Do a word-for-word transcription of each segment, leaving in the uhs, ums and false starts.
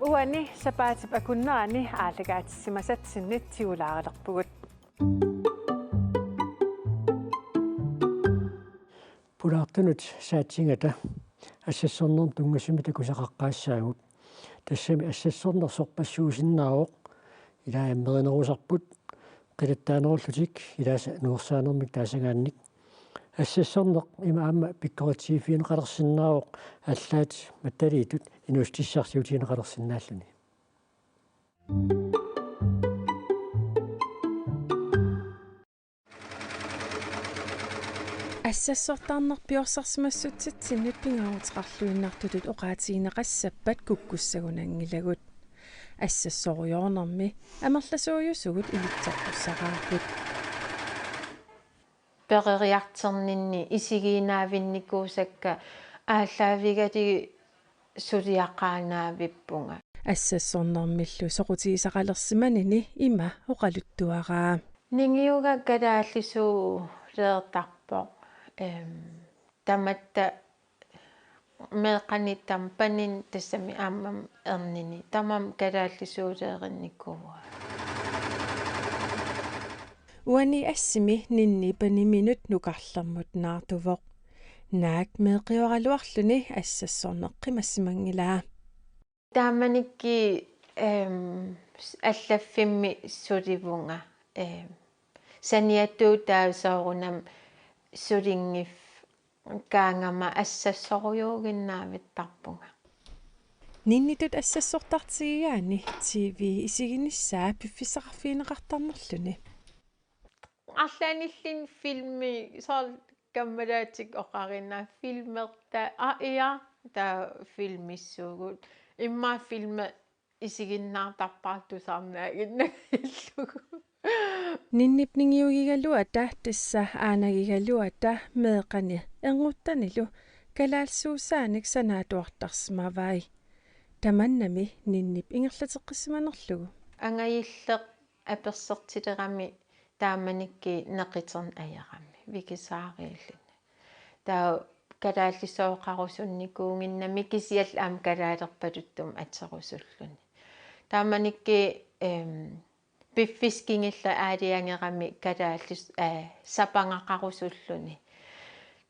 Uani sapaatip akunnerani aallakaatissimasatsinnit tigulaarilerpugut. Pulaartunut saatsigata assassornermut tunngasumik takusaqaqqaassaagut. Tassami assassorneq sorpassuusinnaavoq, ilaa ammerinerusarput, qilattaanerullutik ilaasa nuersaanermik taasagaannik. Assassorneq ima aamma pikkoritsigiiffigineqalersinnaavoq allaat mattaliittut inuussutissarsiutigineqalersinnaalluni. Assassortarneq piorsarsimassutsit sinnut pingaaruteqarluinnartutut oqaatigineqassappat kukkussagunanngilagut. Assassorujoornermi amerlasuujusugut ilitsoqqussaraarput. Peroriartorninni isigiinnaavinnikuusakka aallaavigalugit suliaqaannaavippunga. Assassornermillu soqutigisaqalersimanini ima oqaluttuaraa. Ningiugaq kalaallisuuleertarpoq. Ehm, tamatta meeqqani tamanit tassami aamma ernini tamanit kalaallisuuleerinnikuuaa. Uani assimi Ninni paniminut nukarlermut naartuvoq. Naak meeqqioraluarluni assassorneq qimassimanngilaa. Taamanikkut, ehm, allaffimmi sulivunga, ehm, saniatigut taava soorunami sulinngikkaangama assassorujuuginnaavittarpunga. Ninnitut assassortartigigaanni T V isiginissaa piffissaqarfigineqartarnerluni. Arlaannilluunniit filmi soorlu kammalaatikka oqarina filmerta a ia taava filmissuugut. Immaqa filmi isiginnaartarpara tusarnaaginnanngillugu. Ninnip ningiugigaluata tassa aanagigaluata meeqqani ernguttanilu kalaallisuusaanik sanaatuartarsimavai. Tamannami Ninnip ingerlateqqissimanerlugu. Angajulleq apersortilerami taamanikkut neqiterneq ajorami Vikisaariulluni. Taava kalaallisooqarusunnikuunnginnami kisianni aamma kalaalerpaluttumik aterusulluni. Taamanikkut, ehm, piffissap kingullermi aalajangerami kalaallis-, eh, sapangaqarusulluni.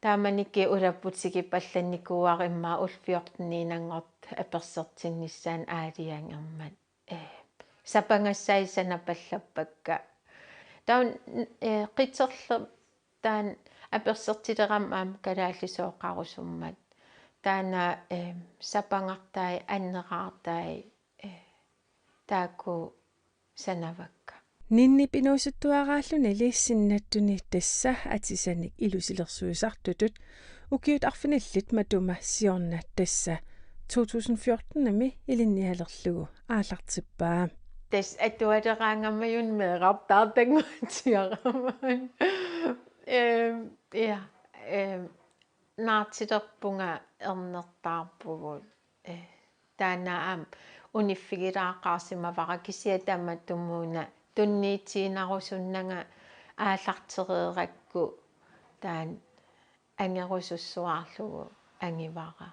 Taamanikkut ulapput tikipallannikuuara immaqa ullut fjorteniinnanngortut apersortinnissaannut aalajangermat. Eh, sapangassai sanapallappakka. Taava, eh, qiterleq taanna apersortilerami aamma kalaallisooqarusummat. Taanna, eh, sapangartai, annerartai, eh, taakku sanavakka. Ninnip inuusuttuaraallunili sinnattuni tassa atisanik ilusilersuisartutut ukiut arfinillit matuma siorna tassa to tusind fjortenimi ilinnialerlugu aallartippaa. Tassa atualeraangama-una meerartaartannguatsiarama. Ehm, ja, ehm, naartulerpunga ernertaarpugut. Eh, taanna aamma uniffigilaaqaarsimavara kisianni tamatumuuna tunniutiinnarusunnanga aallartereerakku taanna angerusussuarlugu angivara.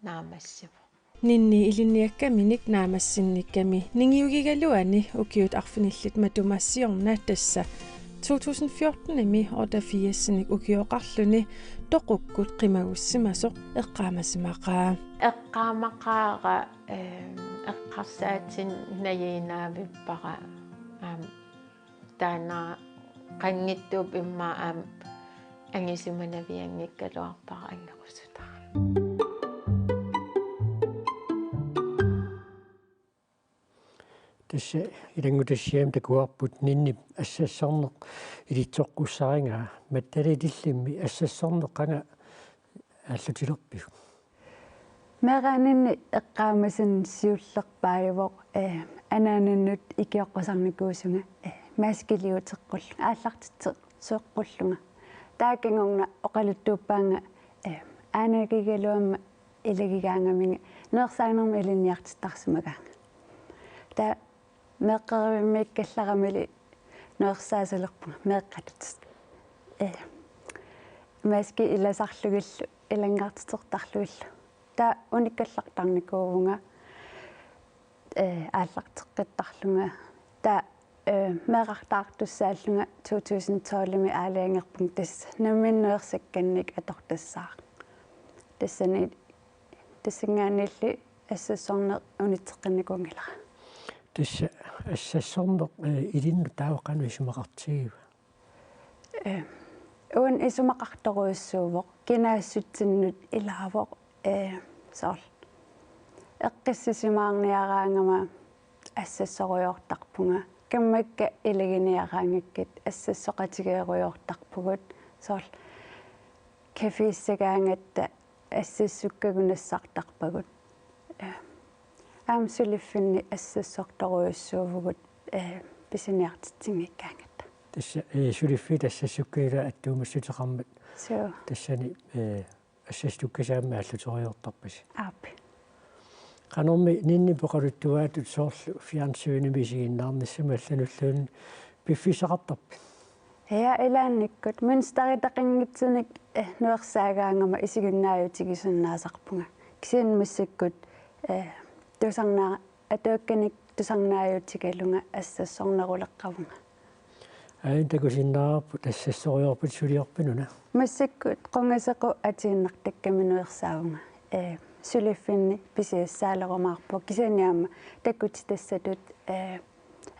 Naammassivoq. Ninni ilinniakkaminik naammassinnikkami ningiugigaluani ukiut arfinillit matuma siorna tassa to tusind fjortenimi otteogfirsinik ukioqarluni toqukkut qimagussimasoq eqqaamasimaqaa. Eqqaamaqaara, ehm, eqqarsaatinnajunnaavippara, aamma taanna qanngitsuup immaqa aamma angusimanavianngikkaluarpara angerusutara. Tassa ilanngutassiami takuarput Ninnip assassorneq ilitsoqqussarigaa, Mattaliit illimmi assassorneq qanga aallutilerpiuk? Meeraaninni eqqaamasannik siullerpaajuvoq, eh, anaanannut ikioqqusarnikuusunga, eh, maskiliuteqqullunga, aallartitseqqullugu. Taava kingorna oqaluttuuppaanga, eh, aanagigaluama ilagigaangaminga nuersaanermut ilinniartittarsimagaanga. Taava meeqqerivimmiikkallaramili nuersaasalerpunga meeqqatut. Eh, maski ilasarlugillu, ilanngartitertarlugillu. Taava unikkallartarnikuuvunga. ee, aallarteqqittarlunga. Taava, ee, meerartaartussaallunga to tusind tolv-imi aalajangerpunga, tassa nammineq nuersakkannik atortassaaq. Tassani, tassanngaanniilli assassorneq unitseqqinnikuunngilara. Tassa assassorneq, ee, ilinnut taava qanoq isumaqartigiva? Ee, uani isumaqartorujussuuvoq, kinaassutsinnut ilaavoq, ee, soorlu eqqissisimaarniaraangama assassorujoortarpunga, kammakka ilaginiaraangakkit assassoqatigeerujoortarpugut, soorlu caféssagaangatta assassukkagut nassartarpagut. Ee, aamma suliffinni assassortorujussuuvugut, ee, pisiniartitsinngikkaangatta. Tassa, ee, suliffiit assassukkakka attuumassuteqarmat. Suu. Tassani, ee, assassukkasi aamma aalluteriartorpasi. Aap. Qanormi Ninnip oqaluttuaatut soorlu fjernsynimi isiginnaarnissami allanulluunniit piffissaqartarpit? Ja, ilaannikkut mønsteritaqanngitsinik, ee, nuersaagaangama isiginnaajutigisinnaasarpunga. Kisianni massakkut, ee, tusarnaa-, atuakkanik tusarnaajutigalunga assassorneruleqqavunga. Ain takusinnaavarput assassorujoorput suliorpit una. Massakkut qungasequt atiinnartakkami nuersaavunga. Ee, suliffinni pisiassaalerumaarpunga, kisianni aamma takutitassatut, ee,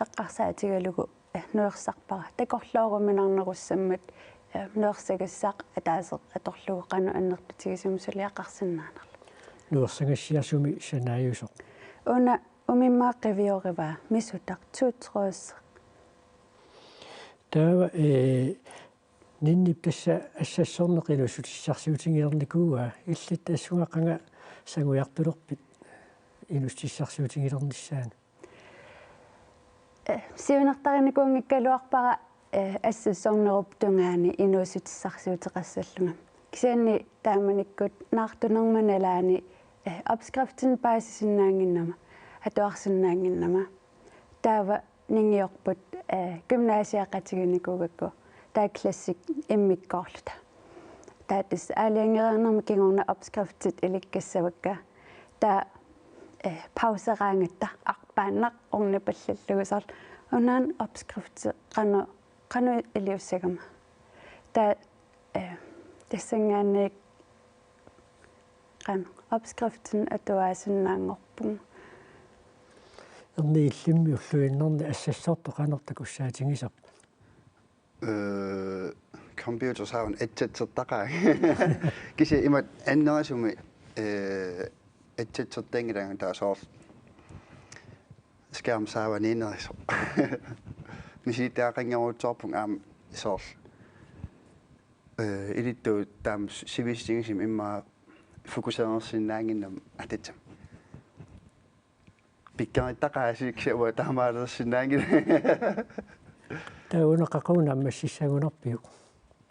eqqarsaatigalugu, ee, nuersarpara. Takorlooruminarnerussammat, ee, nuersagassaq ataaseq atorlugu qanoq annertutigisumik suliaqarsinnaanerlugu. Nuersagassiaq sumi sanaajusoq? Una umimmaap qiviorivaa, misutaq, totrådseq. Taava, ee, Ninnip tassa assassorneq inuussutissarsiutigilernikuuaa, illit tassunga qanga sangujartulerpit inuussutissarsiutigilernissaanut? Ee, siunertarinikuunngikkaluarpara, ee, assassornerup tungaani inuussutissarsiuteqassallunga. Kisianni taamanikkut naartunerma nalaani, ee, opskriftinik paasisinnaannginnama, atuarsinnaannginnama. Taava ningiorput, ee, gymnasieqatiginikuugakku, taava klassikka immikkoorluta. Taava tassa aalajangereernerma kingorna opskriftit ilikkassavakka. Taava, ee, pauseraangatta arpaannaq ornipallallugu soorlu: Unaana opskrifti qanoq, qanoq iliussagama? Taava, ee, tassanngaanniit qanoq opskriftinik atuaasinnaanngorpunga. Erniillimmi ulluinnarni assassortoq qanoq takussaatigisarpa? Ee, computer saavani atsatsertaqaanga. Kisianni imatut annerusumik, ee, atsatsertanngilanga, taava soorlu skærm saavani inerisoq. Misilittagaqanngikkaluarpunga aamma soorlu, ee, ilittuut taama sivisutigisumik immaqa fokuseersinnaannginnama ataatsimik. Pikkarittaqaasi, kisianni uanga taamaalersinnaanngilanga. Taava una qaqugu naammassissagunarpiuk?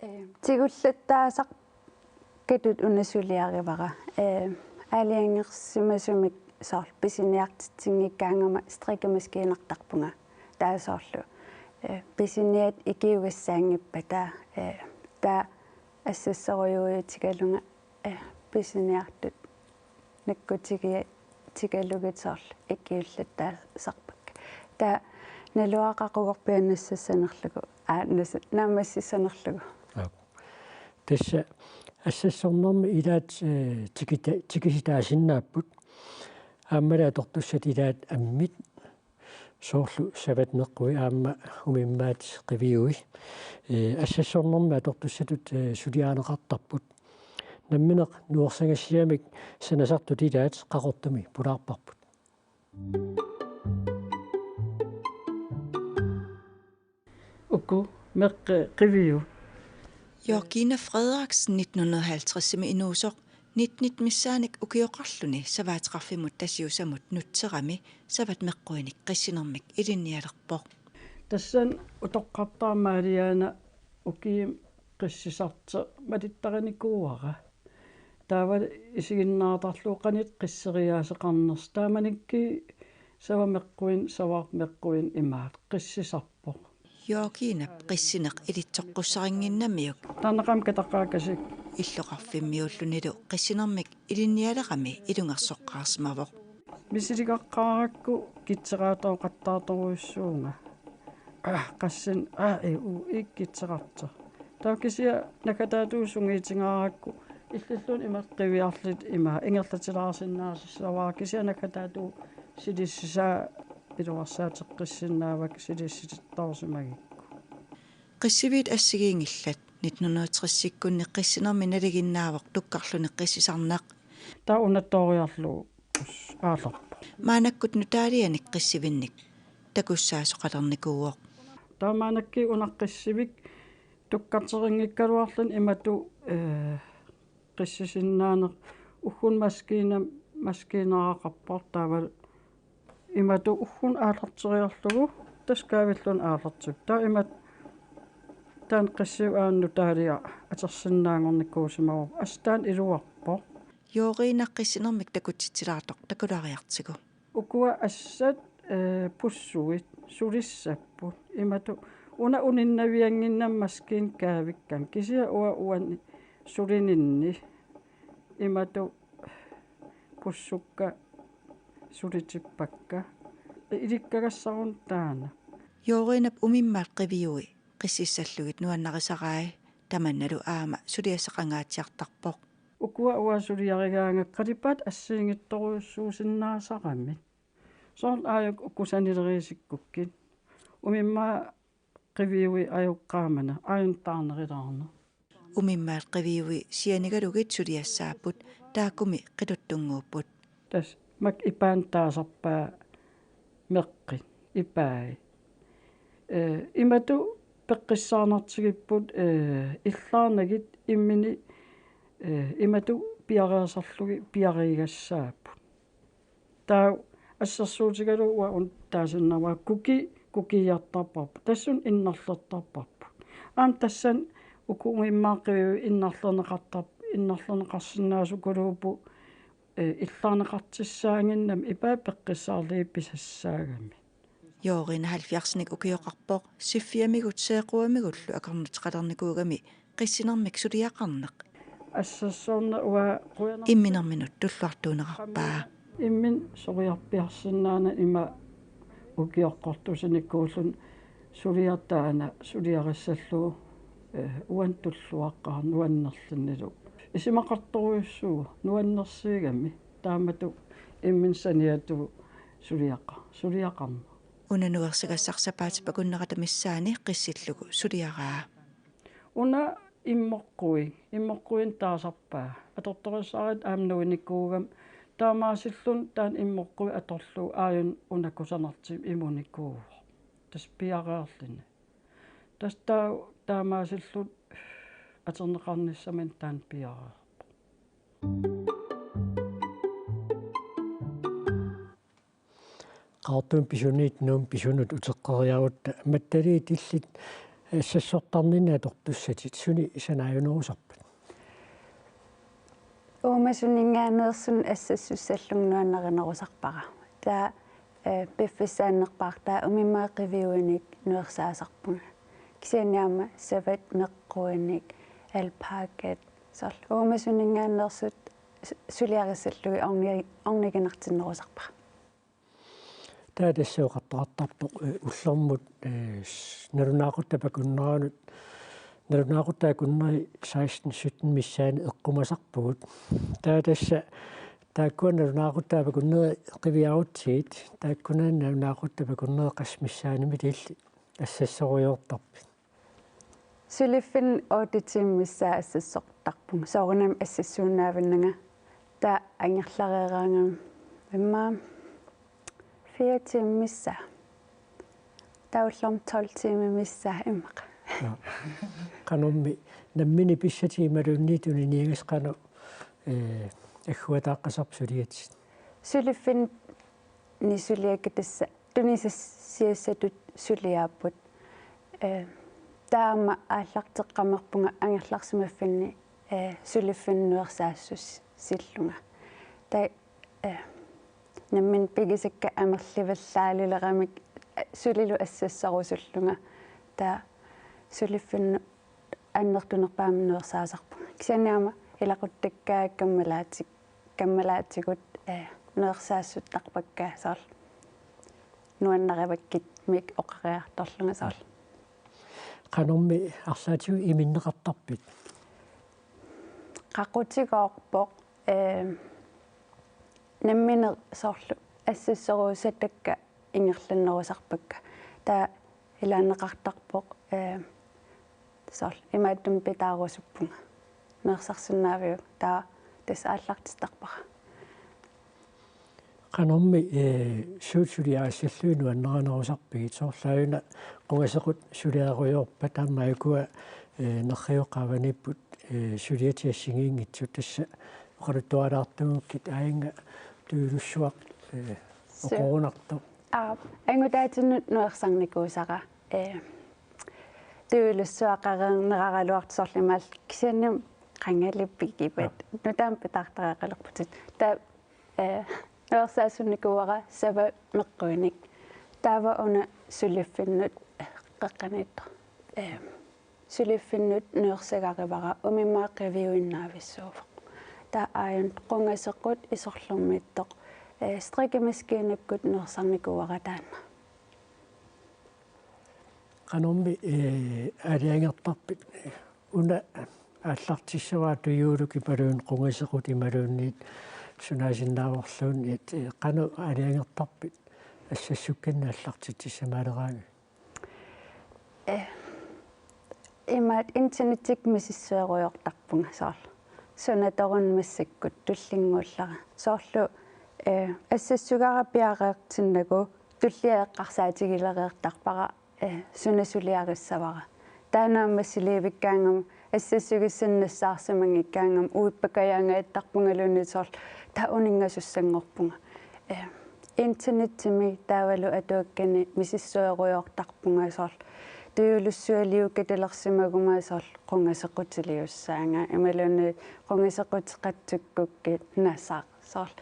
Ee, tigullattaasarput katut una suliarivara. Ee, aalajangersimasumik soorlu pisiniartitsinngikkaangama strikkemaskiinertarpunga. Taava soorlu, ee, pisiniat ikiugassaanngippata, ee, taava assassorujuutigalunga, ee, pisiniartut nakkutigigalugit soorlu ikiullattaasarpakka. Taava naluara qaqugorpiaq nassassanerlugu, aa, nassa-, naammassissanerlugu. Aap. Tassa assassornermi ilaat, ee, tikita-, tikisitaasinnaapput. Aammalu atortussat ilaat ammit, soorlu savat meqqui aamma umimmaat qiviui. Ee, assassornermi atortussatut, ee, suliarineqartarput. Nammineq nuersagassiamik sanasartut ilaat Qaqortumi pulaarparput. Uku meqqi qiviui. Georgina Frederiksen nitten hundrede og halvtredsimi inuusoq, nittenit missaannik ukioqarluni savaateqarfimmut Tasiusamut nutserami savat meqquinik qissinermik ilinnialerpoq. Tassani utoqqartaaq Maaliaana ukiumi qissisartoq malittarinikuuara. Taava isiginnaatarlugu qanoq qisseriaaseqarnersoq. Taamanikkut savat meqquinik, savat meqquinik imaattoq qissisarpoq. Georginap qissineq ilitsoqqussarinnginnamiuk. Taanna qamikataqaakasik. Illoqarfimmiullunilu qissinermik ilinnialerami ilungersoqqaarsimavoq. Misiligaqqaarakku kitseraatooqattaartorujussuuvunga. Aa, qassin, aa, ee, uu, ikkitserarter. Taava kisianni naggataatut sungiutigaarakku illilluunniit imatut qiviarlutik ima ingerlatilaarsinnaasassuavara, kisianni naggataatut silissisaa iluarsaateqqissinnaavakka silissitittoorsimagikku. Qissiviit assigiinngillat. Nitten hundrede og tres-ikkunni qissinermi nalinginnaavoq tukkarluni qissisarneq. Taava una tooriarlugu aallarpoq. Maannakkut nutaalianik qissivinnik takussaasoqalernikuuvoq. Taava maannakkut una qissivik tukkarterinngikkaluarluni imatut, ee, qissisinnaaneq ugguuna maskiina-, maskiineraqarpoq, taava imatut ugguuna aallarteriarlugu tassa kaavilluni aallartippoq. Taava imatut taanna qissivik aamma nutaaliaq atorsinnaanngornikuusimavoq. Assut taanna iluarpoq. Joorina qissinermik takutitsilaartoq takulaariartigu. Ukua assat, ee, pussuit sulissapput. Imatut una uninnaviannginnama maskiina kaavikkami. Kisianni uanga uani sulininni imatut pussukka sulitippakka. Ilikkagassaruna taanna. Joorinap umimmaat qiviui qississallugit nuannarisarai, tamannalu aamma suliassaqangaatsiartarpoq. Ukua uanga suliarigaangakku qalipaatit assigiinngitsorujussuusinnaasaramik. Soorlu aajuku uku sanileriisikkukkit. Umimmaat qiviui ajoqaamana, aajuna taarnerulaarneq. Umimmaat qiviui sianigalugit suliassaapput, taakkumi qiluttunnguupput. Tassa makku ipaanut taasarpaat meqqit, ipai. Ee, imatut peqqissaarnartigipput, ee, illaarnagit imminnut, ee, imatut piareersarlugit piareegassaapput. Taava assersuutigalugu uanga una taasinnaavat kuki, kukiiartarparput. Tassunga innarlertarparput. Aamma tassani uku umimmaat qiviui innarlerneqartar-, innarlerneqarsinnaasukuluupput, ee, illaarneqartussaaginnami ipai peqqissaarlugit pisassaagamik. Joorina halvfjerdsinik ukioqarpoq, siffiamigut seequamigullu akornuteqalernikuugami qissinermik suliaqarneq. Assassorneq uanga qujanaq. Imminerminut tulluartuunerarpaa. Imminut soriarpiarsinnaanani ima ukioqqortusinikuulluni suliaq taanna suliarissallugu, ee, uannut tulluaqqaarnera nuannerlunilu. Isumaqartorujussuuvoq nuannersuugami taamatut imminut saniatigut suliaqa-, suliaqarneq. Una nuersagassaq sapaatip akunnerata missaani qissillugu suliaraa. Una immoqquit, immoqquinik taasarpaat. Atortorissaarutit aamma nuinikuugami. Taamaasilluni taanna immoqquit atorlugu aajuna una kusanartumik imunikuuvoq. Tassa piareerluni. Tassa taa-, taamaasilluta atorneqarnissaminut taanna piareerpoq. Qaqortumi pisuniit Nuummi pisunut uteqqeriarutta mattaliit illit assassortarninni atortussatit suni sanaajunerusarpat? Uumasuninngaanneersunut assassussallunga nuannarinerusarpara. Taava, ee, piffissaannerpaaq taava umimmaat qiviuinik nuersaasarpunga. Kisianni aamma savat meqquinik, alpakat, soorlu uumasuninngaanneersut su-, suliarissallugit orni-, orniginartinnerusarpara. Taava tassa oqartoqartarpoq, ee, ullormut, ee, s-, nalunaaquttat akunneranut, nalunaaquttat akunneri seksten sytten missaani eqqumasarpugut. Taava tassa taakkua nalunaaquttat akunneri qiviarutsigit, taakkunani nalunaaquttat akunneri qassit missaanniit illit assassorujoortarpit? Suliffinni otte timer missaa assassortarpunga. Soorunami assassuinnaavinnanga. Taava angerlareeraangama immaqa fire timer missaa. Taava ullormut tolv timer missaa immaqa. Nå. Qanormi nammineq pissatit imaluunniit tuniniagassat qanoq, ee, agguataaqqasarpit suliatit? Suliffinni suliakka tassa tunisassiassatut suliaapput. Ee, taava aamma aallarteqqamerpunga angerlarsimaffinni, ee, suliffinni nuersaassussillunga. Taava, ee, nammineq pigisakka amerlivallaaleramik, ee, sulilu assassorusullunga. Taava suliffinni annertunerpaamik nuersaasarpunga. Kisianni aamma ilaquttakkaat kammalaati-, kammalaatigut, ee, nuersaasuttarpakka soorlu nuannarivakkit mik oqariartorlunga soorlu. Qanormi arlaatigut iminneqartarpit? Qaqutigoorpoq, ee, nammineq soorlu assassoruusatakka ingerlannerusarpakka. Taava ilaanneqartarpoq, ee, soorlu imaattumik pitaarusuppunga. Nuersarsinnaaviuk, taava tassa aallartittarpara. Qanormi, ee, suut suliarissallugit nuannarinerusarpigit, soorlu aajuna qungasequt suliarujoorpat aamma ukua, ee, nerriviup qaavaniipput, ee, suliatit assigiinngitsut, tassa oqaluttualaartuugukkit aajuna tujuulussuaq, ee, Su- oqorunartoq. Aa, angutaatinut nuersarnikuusara, ee, tujuulussuaq qareerneraraluartoq soorlu imaalilluta kisianni qangali pigivat. Aa. Nutaamik pitaartariaqalerputit. Taava, ee, nuersaasunnikuuara sava meqquinik. Taava una suliffinnut qeqqaniittoq. Ee, suliffinnut nuersagarivara umimmaaq qiviuinnaavissuuvoq. Taava aajuna qungasequt isorlermiittoq, ee, strikkemaskinakkut nuersarnikuuara taanna. Qanormi, ee, aalajangertarpit? Una aallartissavara tujuuluk imaluunniit qungasequt imaluunniit sunaasinnaavoq uunga, ee, qanoq aalajangertarpit assassukkannik aallartitsissamaaleraangat? Ee, imaattoq internettikkut misissuerujoortarpunga soorlu. Sunatorunik massakkut tullinnguullara. Soorlu, ee, assassugara piareertinnagu tullia eqqarsaatigilereertarpara, ee, suna suliarissavara. Taanna aamma silavikkaangama assassugissannik nassaarsimanngikkaangama uippakajaangaattarpungaluunniit soorlu taava uninngasussanngorpunga. Ee, internettimi taavalu atuakkani misissuerujoortarpunga soorlu tujuulussualiukkattalersimaguma soorlu qungasequtiliussaanga imaluunniit qungasequt qatsukkukkit nasaq soorlu.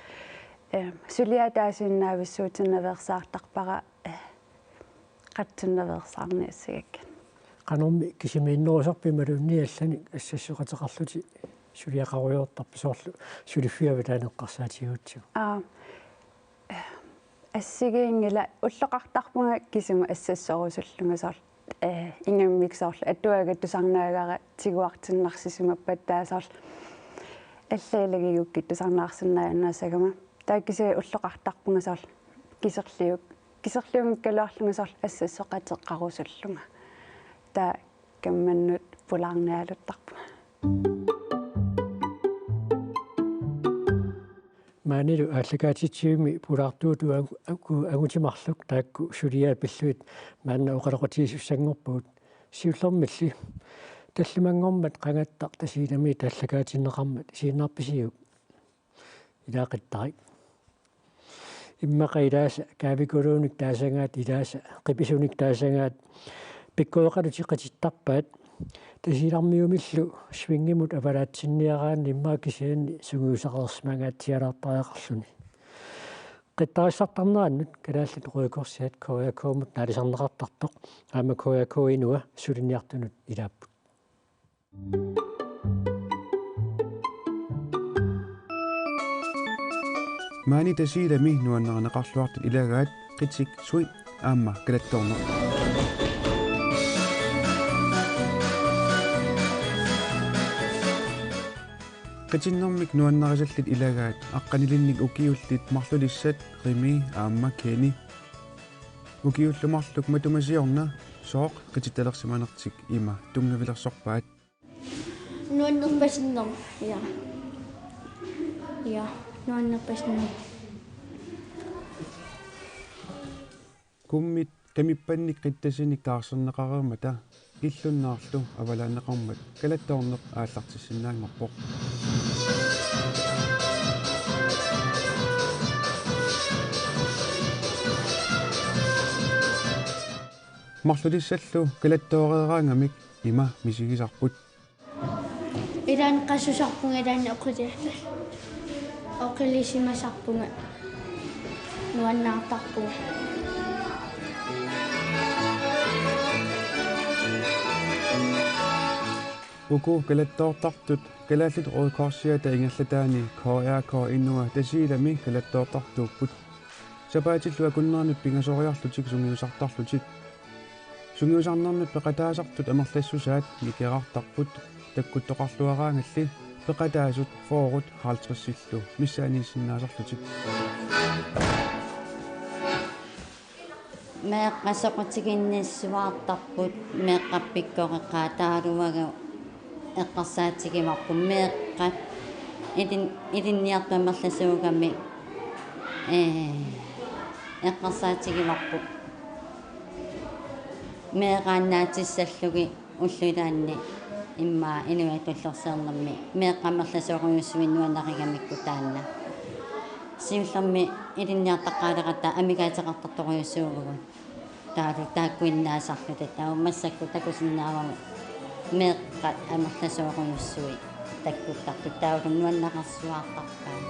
Ee, suliaat taasiinnaavissuutinnaveersaartarpara, ee, qatsunnaveersaarniassagakkit. Qanormi kisimiinnerusarpit imaluunniit allanik assassoqateqarlutit suliaqarujoortarpit soorlu suliffiit avataani eqqarsaatigigutsigu? Aa, assigiinngilaq, ulloqartarpunga kisima assassorusullunga soorlu, ee, ingammik soorlu atuagaq tusarnaagara tiguartinnarsisimappata taava soorlu allaat ilagigukkit tusarnaarsinnaajunnaarsinnaassagama. Taava kisianni ulloqartarpunga soorlu kiserliuk-, kiserliunngikkaluarlunga soorlu assassoqateqarusullunga. Taava kammannut pulaarniaaluttarpunga. Maanilu aallakaatitsivimmi pulaartuutut angu-, angu-, angutit marluk taakku suliaat pillugit maanna oqaloqatigisussanngorpugut. Siullermilli tallimanngormat Qangattaq Tasiilamiit aallakaatinneqarmat isiginnaarpisiuk? Ilaa qittarik. Immaqa ilaasa kaavikuluunik taasagaat, ilaasa qipisunik taasagaat, pikkoreqalutik qitittarpaat, Tasiilarmiumillu svingimut avalaatsinniaraanni immaqa kisianni sungiusaqarsimangaatsialaartariaqarluni. Qittarissartarnerannut Kalaallit Røde Korsiat K R K-mut naalisarneqartartoq aamma K R K-inua suliniartunut ilaapput. Maani Tasiilami nuannarineqarluartut ilagaat qitik swing aamma kalattoorneq. Qitinnermik nuannarisallit ilagaat aqqanilinnik ukiullit marlulissat Rimi aamma Kenny. Ukiullu marluk matuma siorna sooq qitittalersimanertik ima tunngavilersorpaat. Nuannerpasinnermik. Ja. Ja, nuannerpasinnermik. Kummit kamippannik qittasinik taarserneqareermata illunnaarlu avalaanneqarmat kalattoorneq aallartissinnaanngorpoq. Marlulissallu kalattooreeraangamik ima misigisarput. Ilaanni qassusarpunga, ilaanni oqili-, oqilisimasarpunga, nuannaartarpunga. Uku kalattoortartut Kalaallit Røde Korsiata ingerlataani K R K Inua Tasiilami kalattoortartuupput. Sapaatillu akunneranut pingasoriarlutik sungiusartarlutik. Sungiusarnernut peqataasartut amerlassusaat nikerartarput, takkuttoqarluaraangalli peqataasut fyrret halvtredsillu missaaniissinnaasarlutik. Meeqqat soqutiginnassuartarput, meeqqat pikkoreqaataaluagut eqqarsaatigivarput, meeqqat ilin-, ilinniartut amerlasuugamik, ee, eqqarsaatigivarput meeraannaatsissallugit ullut ilaanni immaqa inuiaat tullersiornermi meeqqat amerlasoorujussuit nuannarigamikku taanna. Siullermik ilinniartaqqaalerata amigaateqartartorujussuuvugut. Taavalu taakkuinnaasarluta taava massakkut takusinnaavagut meeqqat amerlasoorujussuit takkuttartut taavalu nuannararsuaartarpaat.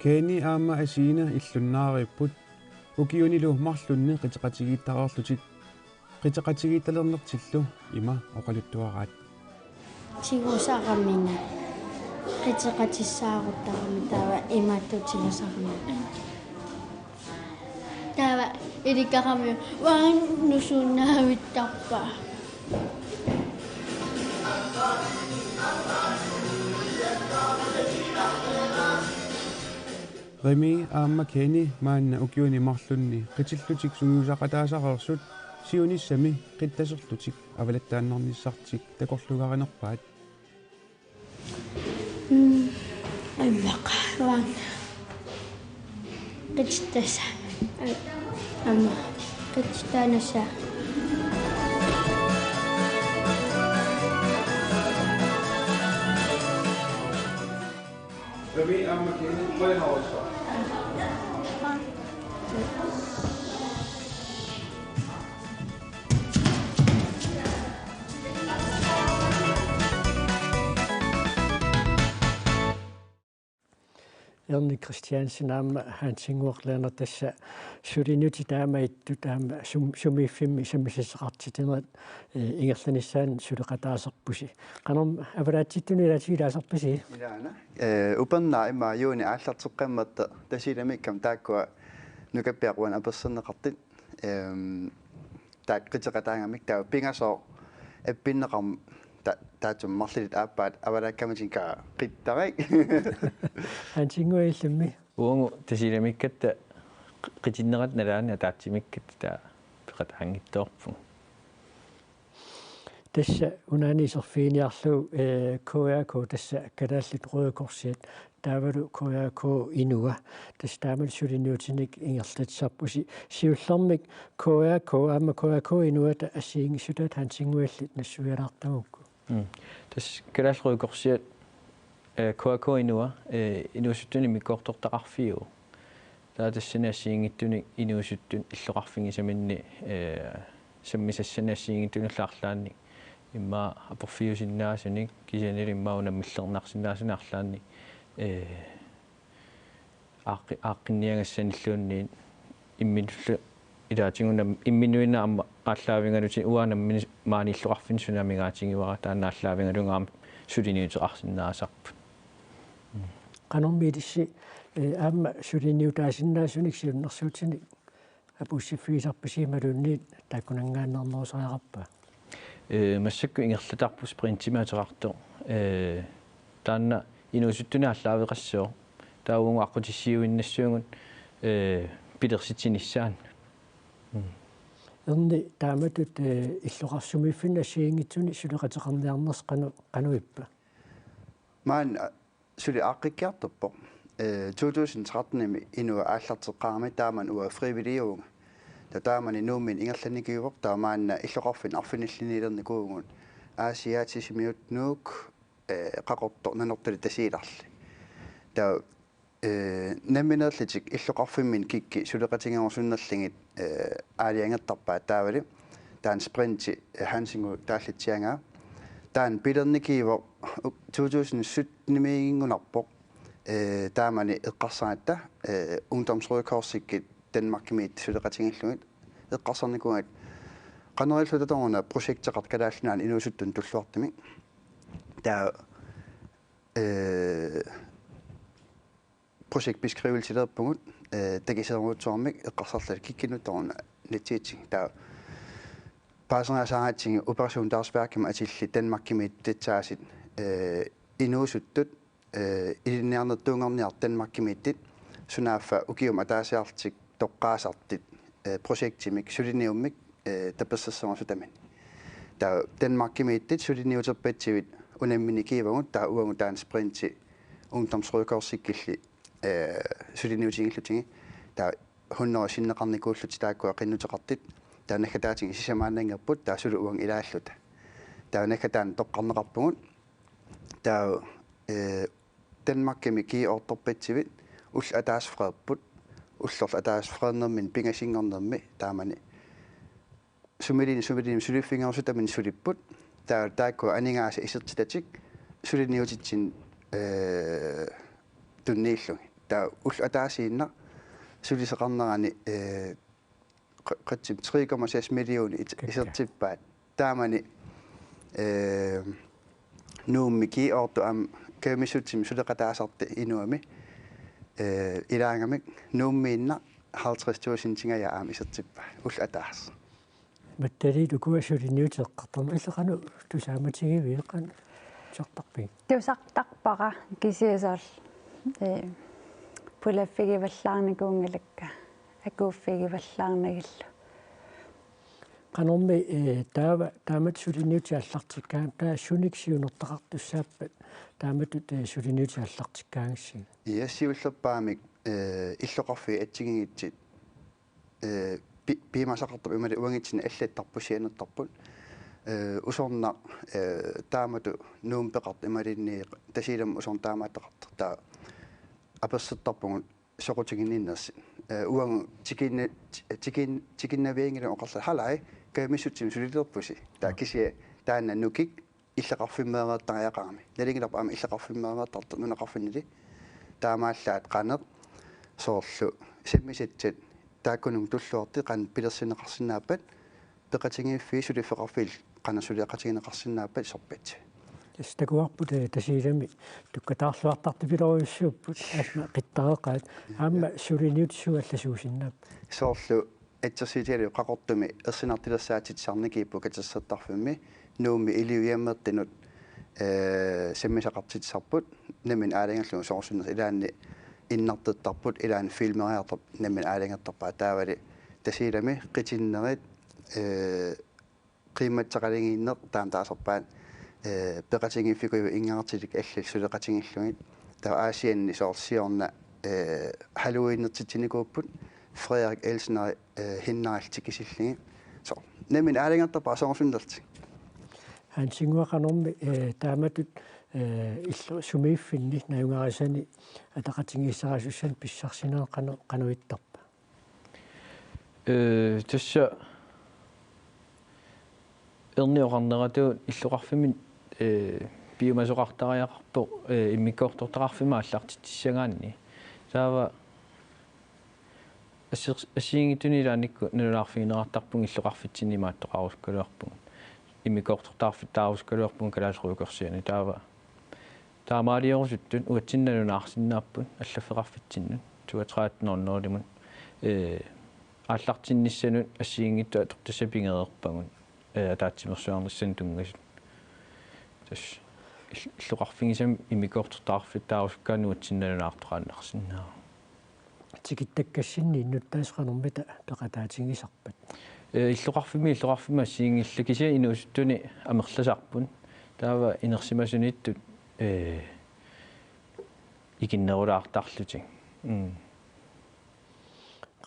Kenny aamma Asiina illunnaariipput, ukiunilu marlunni qiteqatigiittareerlutik. Qiteqatigiittalernertillu ima oqaluttuaraat. Tigusaraminnga qiteqatissaaruttarami taava imatut tigusaraminnga. Taava ilikkarami uanga nusuunnaavittarpaa. Remi aamma Kenny maanna ukiuni marlunni qitillutik sungiusaqataasareersut siunissami qittaserlutik avalattaannarnissartik takorluugarinerpaat. Mm, immaqa uanga qitittassaq. Aamma qitittaanassaaq. Erni Christiansen aamma Hansinnguaq Lennert, tassa suliniutit taamaattut aamma sum-, sumiiffimmi sammisaqartitsinera, eh, ingerlanissaanut suleqataaserpusi. Qanormi avalaatsittunut ilaatigut ilaasarpisi? Ilaana. Eh, upernaaq ima juuni aallarteqqammersoq Tasiilamiikkami taakkua nukappiaqqat apersorneqartut. Ehm, taakku qiteqataangamik taava pingasooq appinneqarmat ta-, taassuma marluulluta aappaata avalaakkamitsinnut qittarik. Hansinnguaq, illimmi? Uagut Tasiilamiikkatta qitinnerata nalaani ataatsimiikkatta taava peqataanngitsoorpugut. Tassa unaani iserfiginiarlugu, eh, K R K, tassa Kalaallit Røde Korsiat, taavalu K R K Inua, tassa taamani suliniutinik ingerlatsisarpusi. Siullermik K R K aamma K R K Inuata assigiinngissutaat Hansinnguaq, illit nassuialaartagukku. Mm. Tassa Kalaallit Røde Korsiat, eh, K R K Inua, eh, inuusuttut immikkoortortaqarfiuvoq. Taava tassani assigiinngitsunik inuusuttut illoqarfigisaminnik, eh, sammisassanik assigiinngitsunillu arlaannik immaqa aporfiusinnaasunik kisiannili immaqa unammillernarsinnaasunik arlaannik, eh, aaqqi-, aaqqinniagassanilluunniit imminullu ilaatigut nam-, imminuinnaq aamma aallaavigalutik uanga nammineq maani illoqarfinni suna amigaatigivara, taanna aallaavigalugu aamma suliniuteqarsinnaasarput. Qanormi ilissi, eh, aamma suliniutaasinnaasunik siunnersuutinik apuussiffigisarpisi imaluunniit taakkunanngaanneernerusariaqarpa? Eh, massakkut ingerlatarput sprintimik ateqartoq. Eh, taanna inuusuttunik aallaaveqassaaq. Taava uagut aqqutissiuinnassaagut, eh, pilersitsinissaanut. Mm. Erni, taamatut, eh, illoqar-, sumiiffinni assigiinngitsuni suleqateqarniarnersi qano-, qanoq ippa? Maanna suli aaqqikkiartorpoq. Eh, to tusind tretten-imi Inua aallarteqqaarami taamani uanga frivilligivunga. Taava taamani Nuummi ingerlanikuuvoq, taava maanna illoqarfinni arfinillinnilernikuuvugut Aasiaat, Sisimiut, Nuuk, eh, Qaqortoq, Nanortalik Tasiilarli. Taava, eh, nammineerlutik illoqarfimminni kikkut suleqatigerusunnerlugit, eh, aalajangertarpaat taavali. Taanna sprinti, eh, Hansinnguaq taallatsiagaa. Taanna pilernikuuvoq u-, to tusind sytten-imiiginngunarpoq. Eh, taamani eqqarsaratta, eh, Ungdoms Røde Korsikkut Danmarkimiittut suleqatigiillugit eqqarsarnikuugatta qanoq ililluta tamarmik projekteqartut Kalaallit Nunaanni inuusuttunut tulluartumik. Taava eh, projektbeskrivelsilerpugut, eh, takisereerujussuarmik eqqarsarluta kikkunnut tamarmik nassiussagutsigit. Taava paaseriasaarutsigit Operation Dagsværkimik atillit Danmarkimiittut tassaasut, eh, inuusuttut, eh, ilinniarnertuunngorniartut Danmarkimiittut sunaaffa ukiumut ataasiarlutik toqqaasartut, eh, projektimik suliniummik, eh, tapersersornerusutamik. Taava Danmarkimiittut suliniuterpassuit unammineq kiivagut, taava uagut taanna sprinti ungdomsrødkorsikkilli, eh, suliniutigiillutigu. Taava hundrede sinneqarnikuullutik taakkua qinnuteqartut. Taava naggataatigut sisamaannanngorput, taava suli uagut ilaalluta. Taava naggataani toqqarneqarpugut. Taava, eh, Danmarkimi G-otteogfyrre-put ullut ataaseq freerput, ullorlu ataaseq freernermini pingasunngornermi taamani sumiluunniit sumiluunniit suliffigerusutamik sulipput. Taava taakkua aningaasat isertitatik suliniutitsinni, eh, tunniullugit. Taava ullut ataasiinnaq sulisoqarnerani, eh, qa-, qatsim tre komma seks millioner it-, Kakka. Isertippaat. Taamani, eh, Nuummi G-otteogfyrre aamma kajumissutsiminnik suleqataasartut inuami, eh, ilaagami Nuummiinnaq halvtreds tusindingajaa aamma isertippaat ullut ataaseq. Mattaliit ukua suliniutit eqqartorneq illit qanoq tusaammatigiviuk, qanoq tusartarpigit? Tusartarpara kisianni soorlu, eh, pulaffigivallaarnikuunngilara akuuffigivallaarnagillu. Qanormi, eh, taava, taamatut suliniutit aallartikkaangat, taava sunik siunertaqartussaappat taamatut, eh, suliniutit aallartikkaangassigit? Ja, siullerpaamik, eh, illoqarfiit assigiinngitsut, eh, pi-, piumasaqartarput imaluunniit uagutsinnut allattarput, sianertarput. Eh, Usornaq, eh, taamatut Nuummi peqartoq imaluunniit Tasiilammi Usornaq taamaattoqartoq. Taava apersortarpugut soqutiginninnersut. Eh, uagut tikinna-, ti-, tikin-, tikinnavianngilanga oqarlunga: Haluu, kajumissutsimik sulilerpusi. Taava kisianni taanna nukik illoqarfimmeereertariaqarami. Nalunngilarput aamma illoqarfimmeereertartoq nunaqarfinnili. Taamaallaat qanoq soorlu sammisassat taakkununnga tulluartut qanoq pilersinneqarsinnaappat, peqatigiiffiit suliffeqarfiit qanoq suleqatigineqarsinnaappat sorpassuit. Tassa takuarput, eh, Tasiilami tukkataarluartartupilorujussuupput, aamma qittareqaat, aamma suliniutit suut allasuusinnaapput? Soorlu assersuutigalugu Qaqortumi ersinartulersaatitsisarnikuupput katersortarfimmi, Nuummi Iliujammit tunut, eh, sammisaqartitsisarput, nammineq aalajangerlugu sorsunnersoq, ilaanni innartertarput, ilaanni filmeriartarput, nammineq aalajangertarpaat, taavalu Tasiilami qitinnerit, eh, qiimmassaqalingiinneq taama taasarpaat, eh, peqatigiiffikujuit ingerlatsilik allallu suleqatigiillugit. Taava Aasianni soorlu siorna, eh, Halloweenertitsinikuupput, Frederik Elsner, eh, Hinnarillu tikisillugit. Soorlu nammineq aalajangertarpaat sorsunnertik. Hansinnguaq, qanormi, eh, taamatut, eh, illu-, sumiiffinni najugarisanik ataqatigiissarisussani pissarsinermi qano-, qanoq ittarpa? Eh, tassa erniorarneratu illoqarfimmi, eh, piumasoqartariaqarpoq, eh, immikkoortortaqarfimmi aallartitsissagaanni. Taava asser-, assigiinngitsunik ilaannikkut nalunaarfigineqartarpugut illoqarfitsinni imaattoqarusukkaluarpugut. Immikkoortortaqarfittaarusukkaluarpugut Kalaallit Røde Korsianit, taava taamaaliorusuttut uatsinnut nalunaarsinnaapput allaffeqarfitsinnut, toogtredive nul nul-imut. Eh, aallartinnissanut assigiinngitsut atortassat pigereerpagut, eh, ataatsimeersuarnissanut tunngasut. Tassa ill-, illoqarfigisami immikkoortortaqarfittaarusukkaanni uatsinnut nalunaartoqaannarsinnaavoq. Tikittakkassinni innuttaasut qanormita peqataatigisarpat? Eh, illoqarfimmi, illoqarfimmi assigiinngillat, kisianni inuusuttuni amerlasarput. Taava inersimasuniittut, eh, ikinnerulaartarlutik. Mm.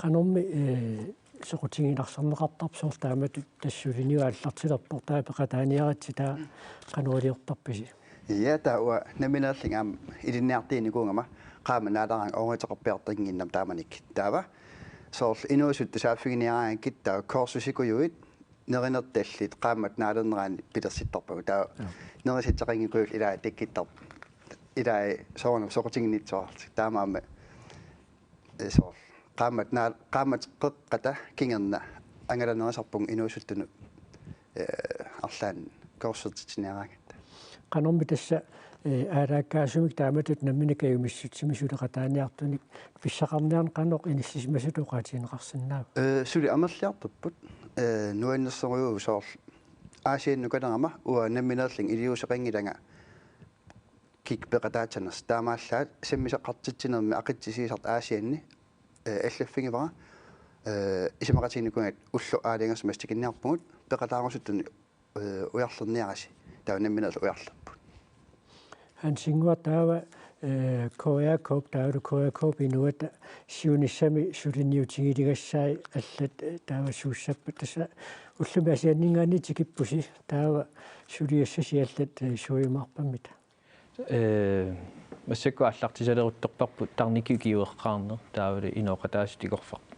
Qanormi, eh, soqutigilaarneqartarpa soorlu taamatut tassa suliniut aallartilerput, taava peqataaniaritsi, taava qanoq iliortarpisi? Ja, taava nammineerlunga aamma ilinniartuunikuugama qaammat naalaraangat ooriuteqarpiartorninnginnama taamanikkut. Taava soorlu inuusuttut saaffiginiaraangakkit taava kursusikujuit nerinertallit qaammat naalernerani pilersittarpagut. Taava, ja, nerisatseqanngikkujuullu ilai takkuttarput. Ilai soorunami soqutiginnittuarlutik. Taamaammat, eh, soorlu qaammat naa-, qaammat qeqqata kingorna angalanerusarpunga inuusuttunut, eh, arlaannik kursusitsiniaraangatta. Qanormi tassa, eh, aalaakkaasumik taamatut nammineq kajumissutsimik suleqataaniartunik pissaqarniarneq qanoq inissisimasutut oqaatigineqarsinnaava? Eh, suli amerliartorput, eh, nuannersorujussuuvoq soorlu Aasianni nukalerama uanga nammineerlunga iliuuseqanngilanga kikkut peqataassanersut, taamaallaat sammisaqartitsinermi aqitsisiisartut Aasianni, eh, allaffigivara, eh, isumaqatigiinnikuugama ulloq aalajangersimasoq tikinniarpugut, peqataarusuttunut, eh, ujarlerniarisi, taava nammineerluni ujarlerput. Hansinnguaq, taava, eh, K R K-p, taavalu K R K-p inuata siunissami suliniutigiligassai allat, eh, taava suussappat, tassa ullumi Aasianninngaanniit tikippusi, taava suliassasi allat, eh, suujumaarpammita? Eh, massakkut aallartisaleruttorparput tarnikkut ikiueqqaarneq, taavalu inooqataasut ikorfaq-,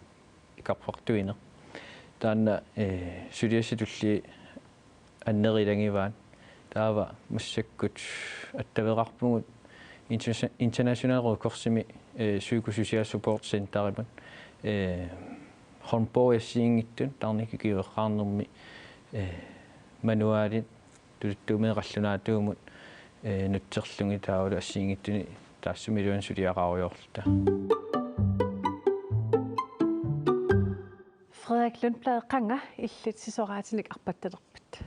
ikorfartuineq. Taanna, eh, suliassat tulliit annerit ilagivaat. Taava massakkut attaveqarpugut interna-, International Røde Korsimi, eh, Psykosocial Support Centerimut, eh, håndbog assigiinngitsut tarnikkut ikiueqqaarnermi, eh, manualit, tuluttut qallunaatuumut, eh, nutserlugit taavalu assigiinngitsuni taassuma iluani suliaqarujoorluta. Frederik Lundblad, qanga illit sisoraatinik arpattalerpit?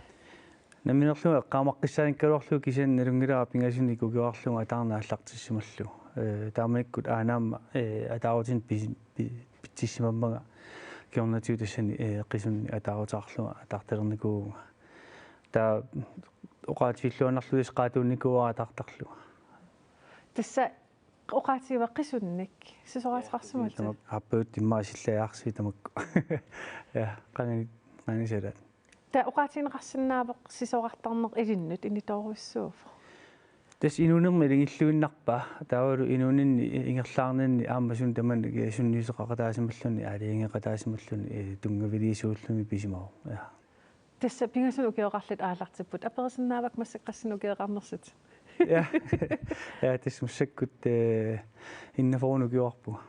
Nammineerlunga eqqaamaqqissaanikkaluarlugu kisianni nalunngilara pingasunik ukiorarlunga ataarneq aallartissimallugu. Eh, taamanikkut aana aamma, eh, ataarutinik pisi-, pi-, pitsissimammanga kingornatigut tassani, eh, qisunnik ataaruteqarlunga ataartalernikuuvunga. Taava oqaatigilluinnarlugu tassa qaatuunnikuuara ataartarlunga. Tassa oqaatigiva qisunnik sisoraateqarsimatit? Tamakku aappagutut immaqa sillajaarsi tamakku. Ja, qangani, qangani salaat. Taava oqaatigineqarsinnaavoq sisorartarneq ilinnut initoorujussuuvoq? Tassa inuunermi ilagilluinnarpaa, taavalu inuuninni ingerlaarninni aamma suna tamanna sunniuteqaqataasimalluni, aalajangeqataasimalluni, eh, tunngaviliisuulluni pisimavoq. Ja. Tassa pingasunik ukioqarlutit aallartipput. Aperisinnaavakka massakkut qassinik ukioqarnersutit? Ja. Ja, tassa massakkut, eh, enogfyrrenik ukioqarpunga.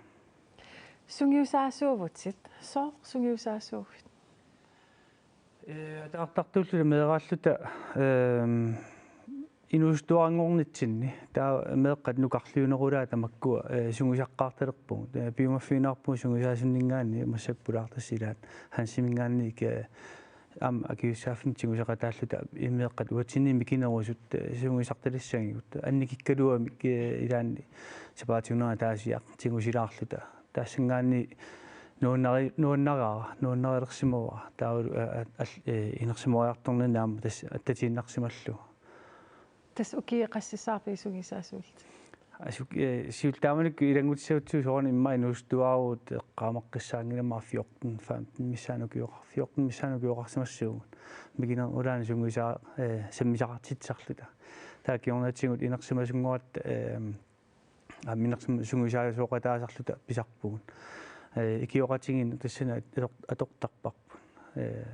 Sungiusaasuuvutit. Sooq sungiusaasuugit? Eh, ataartartuulluta meeraalluta, ehm, inuusuttuaranngornitsinni, taava meeqqat nukarliunerulaat tamakkua, eh, sungiusaqqaartalerpugut. Eh, piumaffigineqarpugut sungiusaasunninngaanniit, massakkut pulaartassat ilaat Hansiminngaanniit, eh, aamma akisussaaffimmik tiguseqataalluta, eh, meeqqat uatsinni mikinerusut, eh, sungiusartalissagigut. Annikikkaluamik, eh, ilaanni sapaatip akunnera ataasiaq tigusilaarluta. Tassanngaanniit nuannari-, nuannaraara, nuannarilersimavara. Taavalu, eh, eh, al-, eh, inersimoriartorninni aamma tassa attatiinnarsimallugu. Tassa ukiut qassissaarpigit sungiusaasuutit? Assut, eh, siullermik taamanikkut ilanngutissagutsigit soorunami immaqa inuusuttuaraagut eqqaamaqqissaanngilaq aamma fjorten, femten missaani ukioqar-, fjorten missaani ukioqarsimassaagut. Mikinerulaanni sungiusaa-, eh, sammisaqartitsisarluta. Taava kingornatigut inersimasunngoratta, eh, aamma inersim-, sungiusaasooqataasarluta pisarpugut. Eh, ikioqatigiinneq tassani ator-, atortarparput. Eh,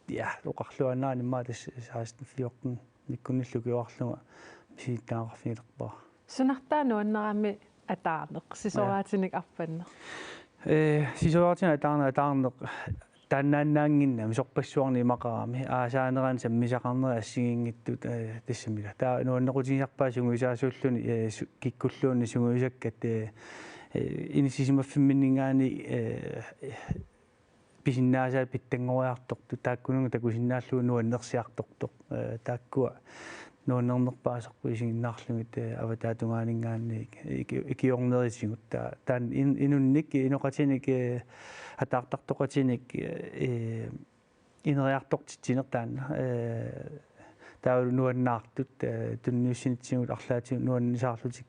ja, oqarluaannarani immaqa tassa seksten fjorten-ikkunnillu ukioqarlunga misilittagaqarfigilerpara. Sunartaa nuannarami ataarneq, sisoraatinik arpanneq? Eh, sisoraatinik ataarneq, ataarneq taannaannaannginnami sorpassuarnik imaqarami, aasaanerani sammisaqarneri assigiinngitsut, eh, tassami ila. Taava nuannequtigisarpaat sungiusaasuulluni, eh, su-, kikkulluunniit sungiusakkat, eh, eh, inissisimaffimmininngaanniit, eh, pisinnaasaat pitsanngoriartortut, taakkununnga takusinnaallugu nuannersiartortoq. Eh, taakkua nuannernerpaasarput isiginnaarlugit, eh, avataatungaaninngaanniit iki-, ikiornerisigut. Ta-, taanna in-, inunnik, inoqatinik, eh, ataartartoqatinik, eh, ineriartortitsineq taanna. Eh, taavalu nuannaartut, eh, tunniussinitsigut arlaatigut nuannisaarlutik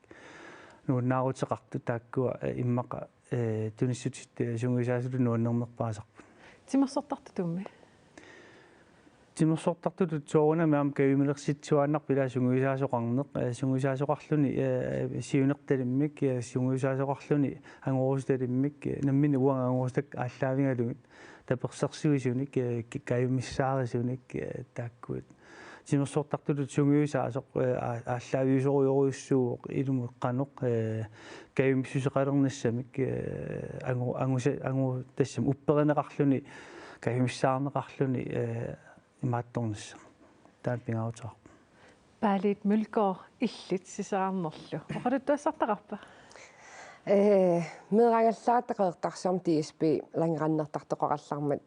nuannaaruteqartut taakkua, eh, immaqa, eh, tunissutit, eh, sungiusaasutut nuannernerpaasarput. Timersortartutut? Timersortartutut soorunami aamma kajumilersitsisuaannarpoq ila sungiusaasoqarneq, eh, sungiusaasoqarluni, eh, siunertalimmik, eh, sungiusaasoqarluni angorusutalimmik, eh, nammineq uanga angorusutakka aallaavigalugit, tapersersuisunik, eh, ki-, kajumissaarisunik, eh, taakkuit. timersortartutut sungiusaasoq, eh, aa-, aallaaviusorujorujussuuvoq ilumut qanoq, eh, kajumissuseqalernissamik, eh, angu-, angusa-, angu-, tassami upperineqarluni, kajumissaarneqarluni, eh, imaattornissaq. Taanna pingaaruteqarpoq. Paalit Mølgaard, illit sisorarnerlu oqaluttuassartaqarpa? Ee, meeraagallaratta Qeqertarsuarmi D S B langerannertartoqarallarmat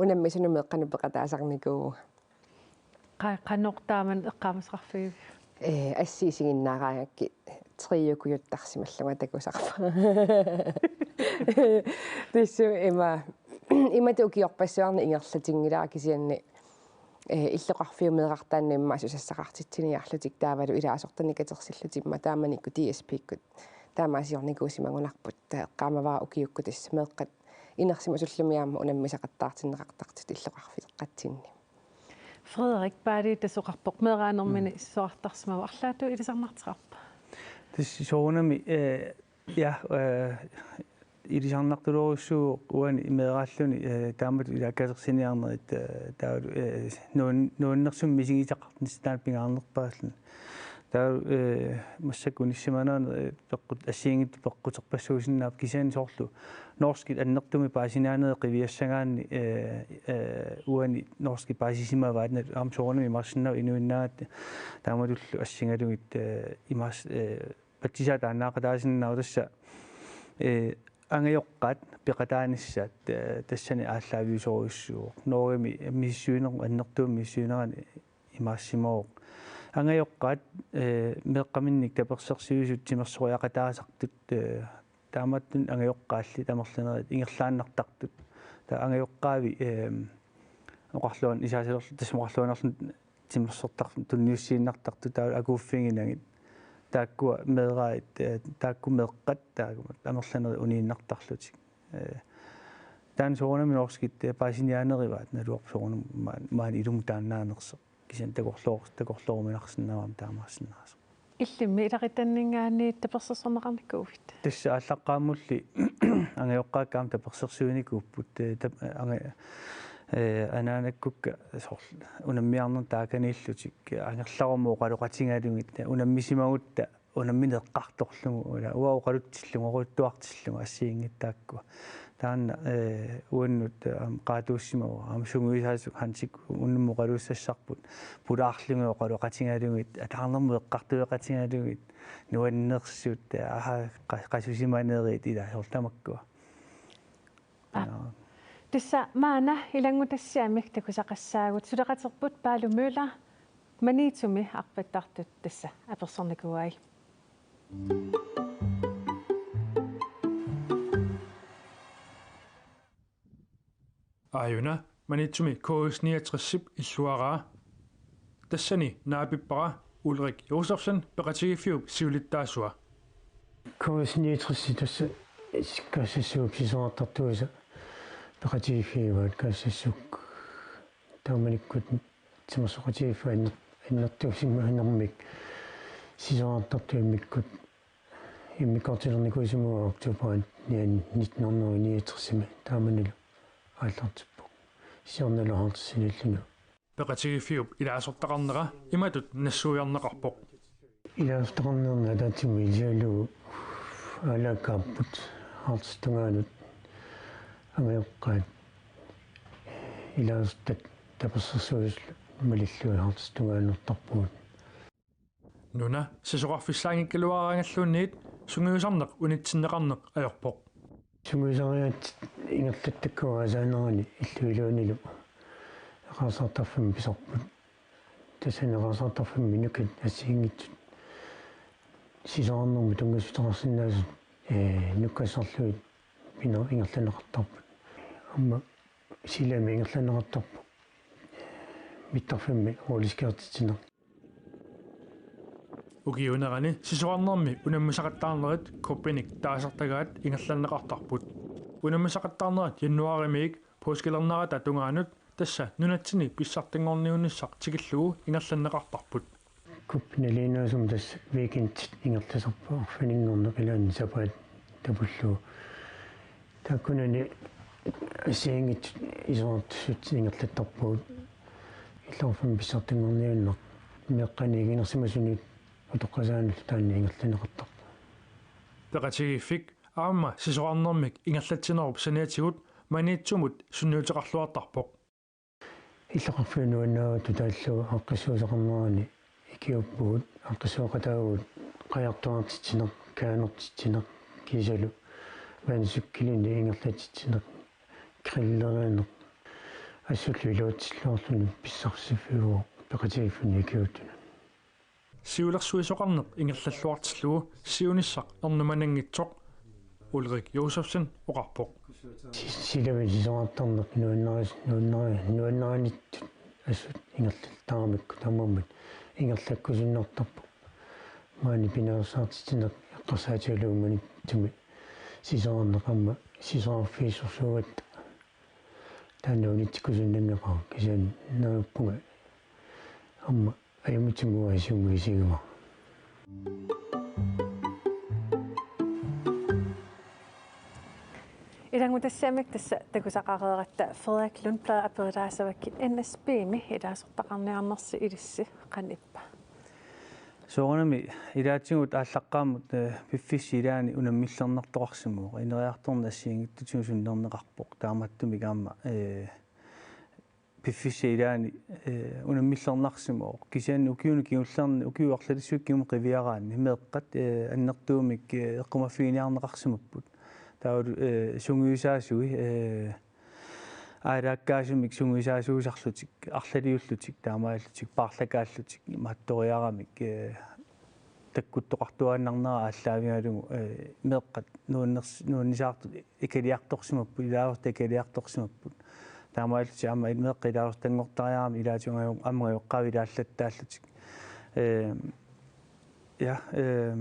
unammisunut meeqqanut peqataasarnikuuvunga. Qa-, qanoq taamani eqqaamasaqarfigiviuk? Ee, assut isiginnaaraangakkit triokujuttarsimallunga takusarpara. Tassa ima, imatut ukiorpassuarni ingerlatinngilara kisianni, ee, illoqarfiup meerartaanni immaqa susassaqartitsiniarlutik taavalu ilaasortanik katersillutik immaqa taamanikkut D S B-kkut taamaasiornikuusimagunarput, taava eqqaamavara ukiukkut tassa meeqqat inersimasullumiit aamma unammisaqattaartinneqartartut illoqarfiteqqatsinni. Frederik, Paali tassa oqarpoq meeraanermini, mm, sisorartarsimavoq, arlaatigut ilisarnarteqarpa? Tassa soorunami, eh, ja, eh, ilisarnartorujussuuvoq uani meeraalluni, eh, taamatut ilaa katersiniarnerit, eh, taavalu, eh, nuan-, nuannersumik misigisaqarnissaq taanna pingaarnerpaalluni. Taava, eh, massakkut inissimanera, eh, peqqut-, assigiinngitsut peqquterpassuusinnaapput kisianni soorlu norskit annertuumik paasiniaanerit qiviassagaanni, eh, eh, uani norskit paasisimavaat, aamma soorunami imaassinnaavoq inuinnaagatta taamatullu assigalugit, eh, imaas-, eh, patsisaat taannaaqataasinnaavoq tassa, eh, angajoqqaat peqataanissaat, eh, tassani aallaaviusorujussuuvoq. Norgemi misissuiner-, annertuumik misissuinerani imaassimavoq. Angajoqqaat, eh, meeqqaminnik tapersersuisut timersoriaqataasartut, eh, taamaattunik angajoqqaalli amerlanerit ingerlaannartartut. Taava angajoqqaavi, eh, oqarluan-, isaasalerlu tassa oqarluanerluni timersortar-, tunniussiinnartartut taava akuuffiginagit. Taakkua meeraat, eh, taakku meeqqat, taakku amerlanerit uniinnartarlutik. Eh, taanna soorunami norskit, eh, paasiniaanerivaat, naluarput soorunami maan-, maani ilumut taannaanersoq. Kisianni takorloor-, takorlooruminarsinnaavoq aamma taamaasinnaasoq. Illimmi ilaquttamingaanniit tapersersorneqarnikuuit? Tassa aallaqqaammulli angajoqqaakka aamma tapersersuinikuupput, eh, tap-, anga-, eh, anaanakkukka soorlu unammiarnermut taakaniillutik, eh, angerlarumik oqaloqatigalugit, eh, unammisimagutta unammineq eqqartorlugu, ila uanga oqalutsillugu, oqaluttuartillugu assigiinngitsut taakkua. Taanna, eh, uannut, eh, aamma qaatuussimavoq, aamma sungiusaasoq Hansip unnummi oqaluussassarput, pulaarlugit oqaloqatigalugit, ataarnermut eqqartueqatigalugit, nuannersut, eh, aha, qa-, qasusimanerit ila soorlu tamakkua. Aap. Joo. Tassa maanna ilanngutassiami takusaqassaagut suleqaterput Palu Møller Maniitsumi arpattartut tassa apersornikuuai. Aajuna Maniitsumi K S niogtresip illuaraa. Tassani naapippara Ulrik Josefsen peqatigiiffiup siulittaasua. K S niogtres tassa Kaassassooq sisorartartuisa peqatigiiffigivaat, Kaassassooq taamanikkut timersoqatigiiffik anner-, annertusimanermik sisorartartut immikkut immikkoortilernikuusimavaat oktoberip niogtretten nitten hundrede niogtresimi taamanilu aallartippoq. Siornalu Haraldsenillu. Peqatigiiffiup ilaasortaqarnera imatut nassuiarneqarpoq. Ilaasortaqarnerni ataatsimut ilisigalugu aalakkaapput Haraldsens tungaanut angajoqqaat ilaasortat tapersersuisullu malillugit Haraldsens tungaanut annertarpugut. Nuna sisorarfissaanngikkaluaraangalluunniit sungiusarneq unitsinneqarneq ajorpoq. Sungiusariaatsit ingerlattakkagut aasaanerani illup iluanilu eqaarsaartarfimmi pisarput. Tassani eqaarsaartarfimmi nukat assigiinngitsut sisorarnermut tunngassuteqarsinnaasut, ee, nukkassarlugit piner ingerlanneqartarput. Aamma silami ingerlanneqartarpoq. Mittarfimmi rulleskøjtitsineq. Ukiuunerani sisorarnermi unammisaqattaarnerit kuppinik taasartagaat ingerlanneqartarput. Unammisaqattaarnerit januaarimiik påskelernerata tungaanut tassa nunatsinni pissartanngorniunissaq tikillugu ingerlanneqartarput. Kuppi nalinginnaasumik tassa weekendit ingerlasarput, arfininngorneq ilaanni sapaat tapullugu. Taakkunani assigiinngitsut isorartussatsinni ingerlattarpagut. Illoqarfimmi pissartanngorniunneq meeqqanik inersimasunut utoqqasaanillu taanna ingerlanneqartarpoq. Peqatigiiffik aamma sisorarnermik ingerlatsinerup saniatigut Maniitsumut sunniuteqarluartarpoq. Illoqarfiup nuannaarutut taallugu aaqqissuussaqarnerani ikiuppugut, aaqqissuussaqataavugut qajartuartitsineq, kaanertitsineq kiisalu vandcykelinit ingerlatitsineq, grillerineq, assullu iluatsilluarluni pissarsiffiuvoq peqatigiiffinnut ikiuuttunut. Siulersuisoqarneq ingerlalluartillugu siunissaq ernumananngitsoq Ulrik Josefsen oqarpoq. Si-, silavimmik sisorartarneq nuannaris-, nuannari-, nuannarinittut assut ingerlattaramikku tamarmik ingerlakkusunnartarput. Maani pinaveersaartitsineq eqqarsaatigalugu Maniitsumi sisorarneq aamma sisorarfigisorsuugatta. Taanna unitsikkusunnanngilaq kisianni neriuppunga aamma ajumitsumik uanga siumut isigivara. Ilanngutassiamik tassa takusaqareeratta Frederik Lundblad aperilaassavakkit N S B-mi ilaasortaqarniarnersi ilissi qanoq ippa? Soorunami ilaatigut aallaqqaammut, eh, piffissap ilaani unammillernartoqarsimavoq. Ineriartorneq assigiinngitsutigut sunnerneqarpoq. Taamaattumik aamma, eh, piffissap ilaani, eh, unammillernarsimavoq. Kisianni ukiuni kingullerni, ukiut arlalissuit kingumut qiviaraanni meeqqat, eh, annertuumik, eh, eqqumaffiginiarneqarsimapput. Taavalu, eh, sungiusaasui, eh, aalaakkaasumik sungiusaasuusarlutik, arlaliullutik, taamaallutik, paarlakaallutik, imaattoriaramik, eh, takkuttoqartuaannarnera aallaavigalugu, eh, meeqqat nuanners-, nuannisaartut ikiliartorsimapput, ilaasortat ikiliartorsimapput. Taamaallutik aamma il-, meeqqat ilaasortanngortariarami ilaatigut angaju-, aamma angajoqqaavit ilaallattaallutik. Eh, ja, eh,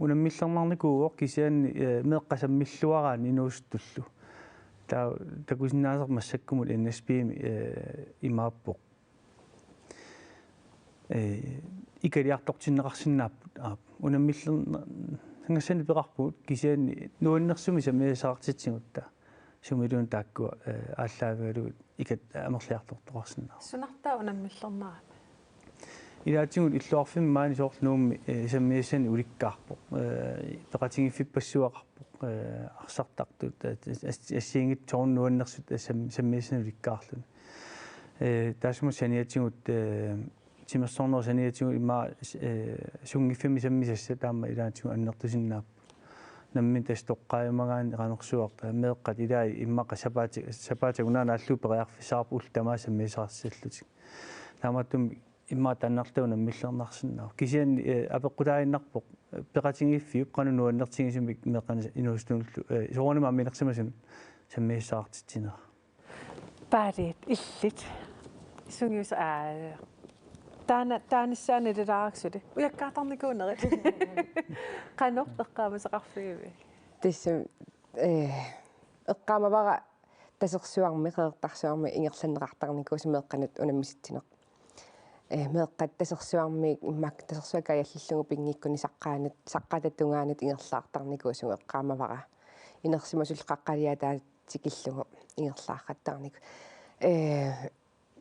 unammillernarnikuuvoq kisianni, eh, meeqqat sammilluaraanni inuusuttullu. Ta-, takusinnaasat massakkumut N S B-mi, eh, imaappoq. Eh, ikiliartortinneqarsinnaapput, aap. Unammillern-, angassanik peqarpugut kisianni nuannersumik sammisassaqartitsigutta. Sumiluunniit taakkua, eh, aallaavigalugit ikat amerliartortoqarsinnaavoq. Sunartaa unammillernarami? Ilaatigut illoqarfimmi maani soorlu Nuummi, eh, sammisassanik ulikkaarpoq. Eh, peqatigiiffippassuaqarpoq. Eh, arsartartut, eh, as-, assigiinngitsut soorlu nuannersut, eh, sam-, sammisassanik ulikkaarluni. Eh, taassuma saniatigut, eh, timersornerup saniatigut immaqa, eh, sunngiffimmi sammisassat taama ilaatigut annertusinnaapput. Nammineq tassa toqqaajumagaanni qanorsuaq, eh, meeqqat ilaat immaqa sapaati-, sapaatip akunnera naallugu periarfissaqarput ullut tamaasa sammisaqartillutik. Taamaattumik immaqa taannartaa unammillernarsinnaavoq. Kisianni, eh, apeqqutaaginnarpoq, eh, peqatigiiffiup qanoq nuannertigisumik meeqqanik inuusuttunullu, eh, soorunami aamma inersimasunut sammisassaqartitsinera. Paalit illit. Sungiusa-, aa, taana-, taanissaanut ililaarakku suli. Ujakkaartarnikuunerit. Qanoq eqqaamasaqarfigivit? Tassa, eh, eqqaamavara Tasersuarmi, Qeqertarsuarmi ingerlanneqartarnikuusoq meeqqanut unammisitsineq. Eh, meeqqat Tasersuarmi, immaqa Tasersuaq kaajallallugu pinngikkunik saqqaanut, saqqata tungaanut ingerlaartarnikuusugut eqqaamavara. Inersimasullu qaqqaliataa tikillugu ingerlaartarnikuusoq. Eh,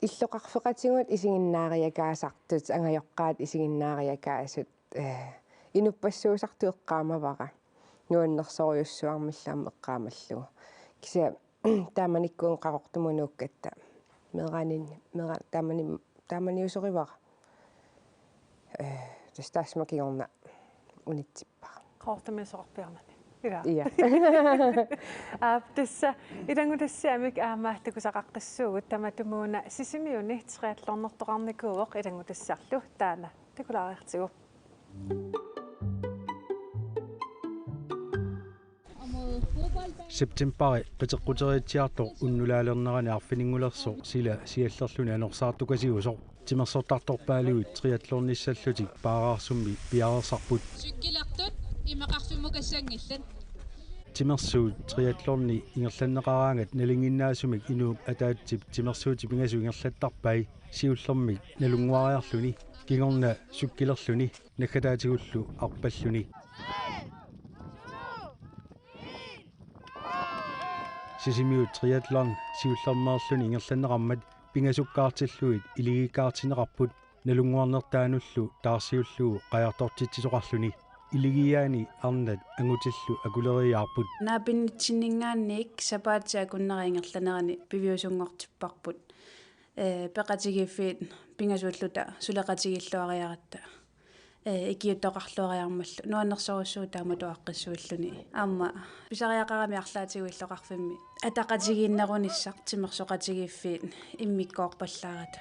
illoqarfeqatigut isiginnaariakaasartut, angajoqqaat isiginnaariakaasut, eh, inuppassuusartut eqqaamavara. Nuannersorujussuarmillu aamma eqqaamallugu. Kisianni taamanikkuugut Qaqortumut nuukkatta. Meeraaninni, meera-, taamani-, taamaniusorivara. Eh, tassa taassuma kingorna unitsippara. Qaqortumiusoqarpiarnani. Ila. Ja. Aap, tassa ilanngutassiamik aamma takusaqaqqissuugut, tamatumuuna Sisimiuni triathlonertoqarnikuuvoq ilanngutassarlu taanna takulaariartigu. Septembari qiteqquteriitsiartoq unnulaalernerani arfininngulersoq sila siallerluni anorsaartukasiusoq. Timersortartorpaaluit triathlonissallutik Paaraarsummi piareersarput. Cykelertut imaqarfimmukassanngillat. Timersuut triathloni ingerlanneqaraangat nalinginnaasumik inuup ataatsip timersuutit pingasut ingerlattarpai, siullermik nalunnguariarluni, kingorna cykelerluni, naggataatigullu arpalluni. Sisimiut Triathlon siullermeerluni ingerlanneqarmat pingasukkaartillugit iligiikkaartinneqarput, nalunnguarnertaanullu taarsiullugu qajartortitsisoqarluni. Iligiiaani arnat angutillu akuleriiaarput. Naapinnitsinninngaanniit sapaatip akunnera ingerlanerani piviusunngortipparput. Ee, peqatigiiffiit pingasuulluta suleqatigiilluariaratta. Ee, ikiuuttoqarluariarmallu nuannersorujussuuvoq taamatut aaqqissuulluni. Aamma pisariaqarami arlaatigut illoqarfimmi ataqatigiinnerunissaq timersoqatigiiffiit immikkoorpallaarata.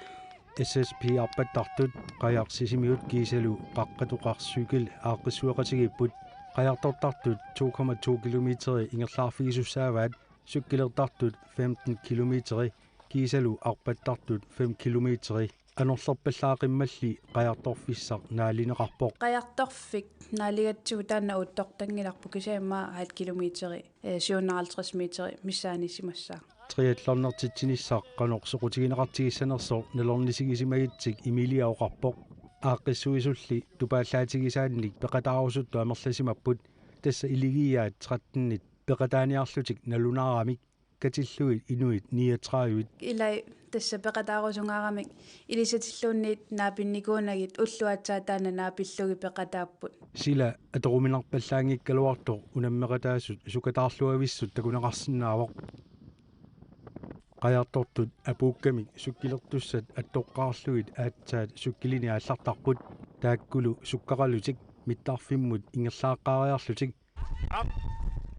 S S P arpattartut qajaq Sisimiut kiisalu Qaqqat Oqarsukkil aaqqissueqatigiipput. Qajartortartut to komma to kilometeri ingerlaarfigisussaavaat, cykelertartut femten kilometeri kiisalu arpattartut fem kilometeri. Anorlerpallaaqimmalli qajartorfissaq naalineqarpoq. Qajartorfik naaligatsigu taanna uuttortanngilarput, kisianni aamma halv kilometeri, eh, syv hundrede og halvtreds meteri missaaniissimassaaq. Triathlonertitsinissaq qanoq soqutigineqartigissanersoq nalornisigisimagitsik Emilia oqarpoq. Aaqqissuisulli tupaallaatigisaannik peqataarusuttut amerlasimapput, tassa iligiiaat trettenit peqataaniarlutik nalunaaramik, katillugit inuit niogtredive. Ilai tassa peqataarusungaaramik ilisatilluunniit naapinnikuunagit ulloq aatsaat taanna naapillugit peqataapput. Sila atoruminarpallaanngikkaluartoq unammeqataasut sukataarluavissut takuneqarsinnaavoq. Qajartortut apuukkamik cykelertussat attoqqaarlugit aatsaat cykelini aallartarput, taakkulu sukkaqalutik mittarfimmut ingerlaaqqaariarlutik.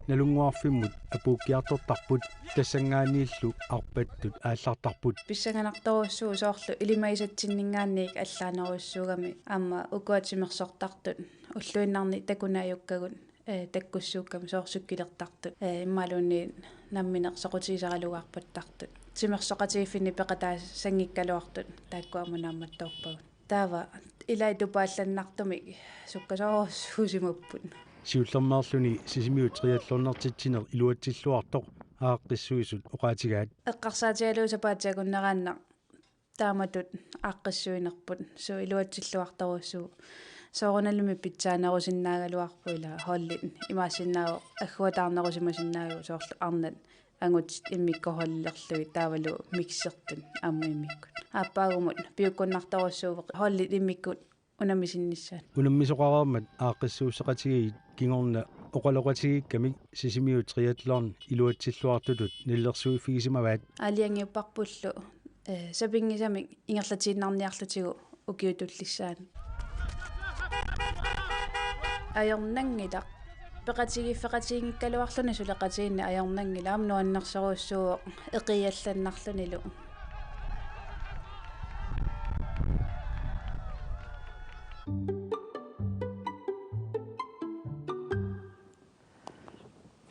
Nalunnguarfimmut apuukkiartortarput, tassanngaanniillu arpattut aallartarput. Pissanganartorujussuuvoq soorlu ilimagisatsinninngaanniit allaanerujussuugami, aamma ukua timersortartut ulluinnarni takuneq ajukkagut, eh, takkussuukkami soorlu cykelertartut, eh, immaqaluunniit nammineq soqutigisaralugu arpattartut. Timersoqatigiiffinni peqataasanngikkaluartut taakkua aamma naammattoorpagut. Taava ilai tupaallannartumik sukkasoorujussuusimapput. Siullermeerluni Sisimiut triathlonertitsineq iluatsilluartoq aaqqissuisut oqaatigaat. Eqqarsaatigalugu sapaatip akunneraannaq taamatut aaqqissuinerput, suu, iluatsilluartorujussuuvoq. Soorunalimi pitsaanerusinnaagaluarpoq, ila holdit imaassinnaavoq agguataarnerusimasinnaavagut, soorlu arnat angutit immikkoorlerlugit taavalu mixertut aamma immikkut. Aappaagumut piukkunnartorujussuuvoq holdit immikkut unammisinnissaat. Unammisoqareermat aaqqissuusseqatigiit kingorna oqaloqatigiikkamik Sisimiut triathlon iluatsilluartutut nalilersuiffigisimavaat. Aalajangiupparpullu, eh, sapinngisamik ingerlatiinnarniarlutigu ukiut tullissaanni. Ajornanngilaq. Peqatigiiffeqatiginngikkaluarluni suleqatigiinneq ajornanngilaq, aamma nuannersorujussuuvoq eqiallannarlunilu.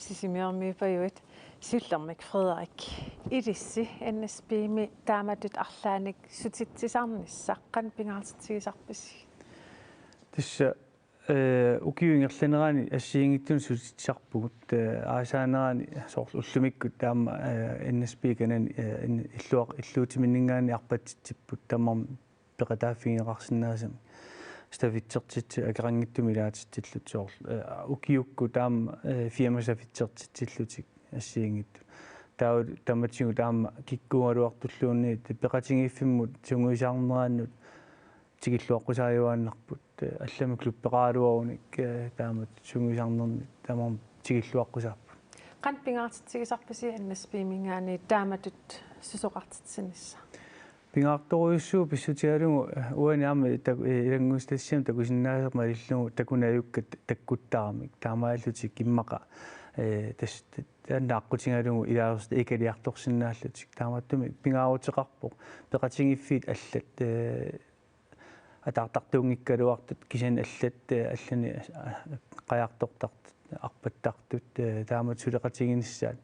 Sisimiormiippajuit, siullermik Frederik. Ilissi N S B-mi taamatut arlaannik sutitsisarnissaq qanoq pingaartitsigisarpisi? Tassa, eh, ukiup ingerlanerani assigiinngitsunik sutitsisarpugut, eh, aasaanerani soorlu ullumikkut taama, eh, N S B kanani, eh, in-, illuaq-, illuutiminninngaanniit arpatitsipput tamarmik peqataaffigineqarsinnaasamik. Stafetsertitsi akeqanngitsumik ilaatitsillutik soorlu, eh, ukiukkut taama, eh, firma stafetsertitsillutik assigiinngitsut. Taava tamatigut taama kikkuugaluartulluunniit peqatigiiffimmut sungiusarnerannut tikilluaqqusaajuaannarput, eh, allamik klubbeqaraluarunik, eh, taamatut sungiusarnernik tamarmik tikilluaqqusaapput. Qanoq pingaartitsigisarpisi N S B-minngaanniit taamatut susoqartitsinissaq? Pingaartorujussuuvoq pissutigalugu, eh, uani aamma tak-, eh, ilanngutassiami takusinnaasoq malillugu takuneq ajukkat takkuttaramik. Taamaallutik immaqa, eh, tas-, taanna aqqutigalugu ilaasortat ikiliartorsinnaallutik. Taamaattumik pingaaruteqarpoq peqatigiiffiit allat, eh, ataartartuunngikkaluartut, kisianni allat, eh, allanik, eh, qajartortartut, arpattartut, eh, taamatut suleqatiginissaat.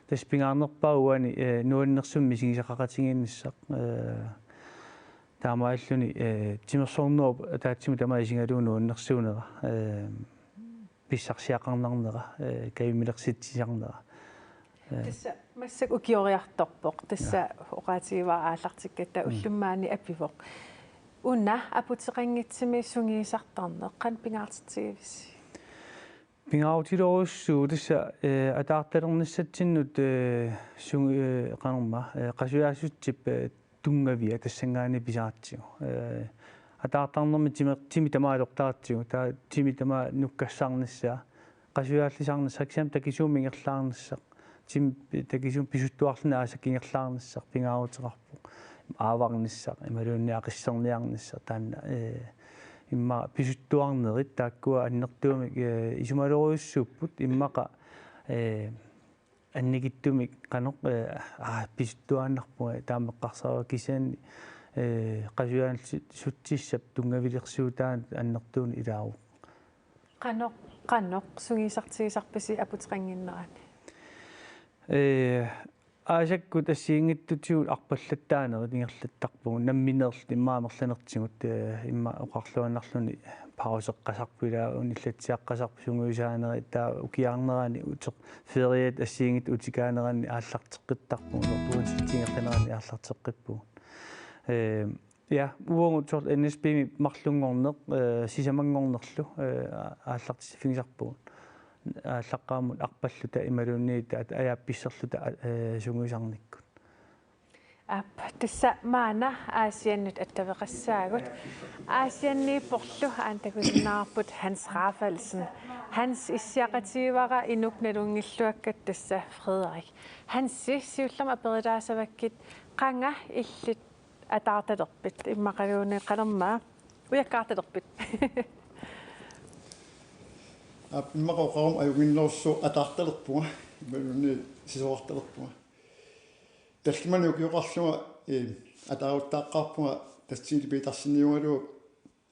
Tassa pingaarnerpaaq uani, eh, nuannersumik misigisaqaqatigiinnissaq, eh, taamaalluni, eh, timersornerup ataatsimut tamaat isigalugu nuannersuunera, eh, pissarsiaqarnarnera, eh, kajumilersitsisarnera. Eh. Tassa massakkut ukioriartorpoq. Tassa, ja, oqaatigivara aallartikkatta, mm, ullummaani apivoq. Una aputeqanngitsumi sungiusartarneq qanoq pingaartitsigivisi? Pingaarutilorujussuuvoq tassa, eh, ataartalernissatsinnut, eh, sungi-, eh, qanormaa, eh, qasujaassutsip, eh, tunngavia tassanngaanniit pisaratsigu. Ee, ataartarnermi timi, timi tamaat atortaratsigu, taava timi tamaat nukkassaarnissaa, qasujaallissarnissaa, kisianni takisuumik ingerlaarnissaq, timi takisuumik pisuttuarluni aasakkut ingerlaarnissaq pingaaruteqarpoq. Aavarnissaq, imaluunniit aqisserniarnissaq, taanna, ee, immaqa pisuttuarnerit taakkua annertuumik, ee, isumalorujussuupput, immaqa, ee, annikitsumik qanoq, ee, aa, pisuttuaannarpunga, taama eqqarsarpunga, kisianni, ee, qasujaalli-, sutsissap tunngavilersuutaanut annertuunik ilaavoq. Qanoq, qanoq sungiusartigisarpisi aputeqannginnerani? Ee, aasakkut assigiinngitsutigut arpallattaanerit ingerlattarpugut, nammineerluta immaqa amerlanertigut, ee, immaqa oqarluinnarluni pauseqqasarput, ilaa, unillatsiaqqasarput sungiusaanerit, taava ukiarnerani uteq-, feriat assigiinngitsut utikaaneranni aallarteqqittarpugut, uagutsitsiinngerlanerani aallarteqqippugut. Ee, ja, uagut soorlu N S P-mi marlunngorneq, ee, sisamanngornerlu, ee, aallartissiffigisarpugut. Aallaqqaammut arpalluta imaluunniit at-, ajaappisserluta, ee, sungiusarnikkut. Aap, tassa maanna Aasiannut attaveqassaagut. Aasianniipporlu aamma takusinnaavarput Hans Rafaelsen. Hans issiaqatigivara inuk nalunngilluakkat, tassa Frederik. Hansi, siullermik aperitaassavakkit, qanga illit ataartalerpit, immaqaluunniit qanormaa ujakkaartalerpit? Aap, immaqa oqaruma ajunnginnerussaaq, ataartalerpunga, imaluunniit sisorartalerpunga. Tallimanik ukioqarlunga, ee, ataaruttaaqqaarpunga, tassa Tine Peterseniugaluaq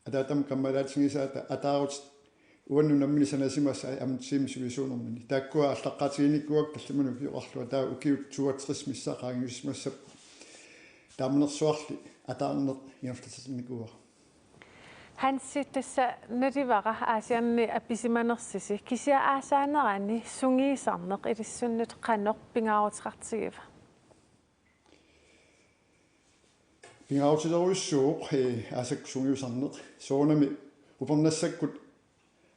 ataatama kammalaatigisaata ataarutit uannut nammineq sanasimasaat amtsimi sivisuunermini. Taakkua aallaqqaatiginikuuakka tallimanik ukioqarlunga, taava ukiut toogtres missaat qaangiussimassapput. Taamanersuarli ataarneq ingerlatereernikuuara. Hansi, tassa nalivara Aasianni apisimanersisi, kisianni aasaanerani sungiusarneq ilissinnut qanoq pingaaruteqartigiva? Pingaarutilerujussuuvoq, ee, aasakkut sungiusarneq. Soorunami upernassakkut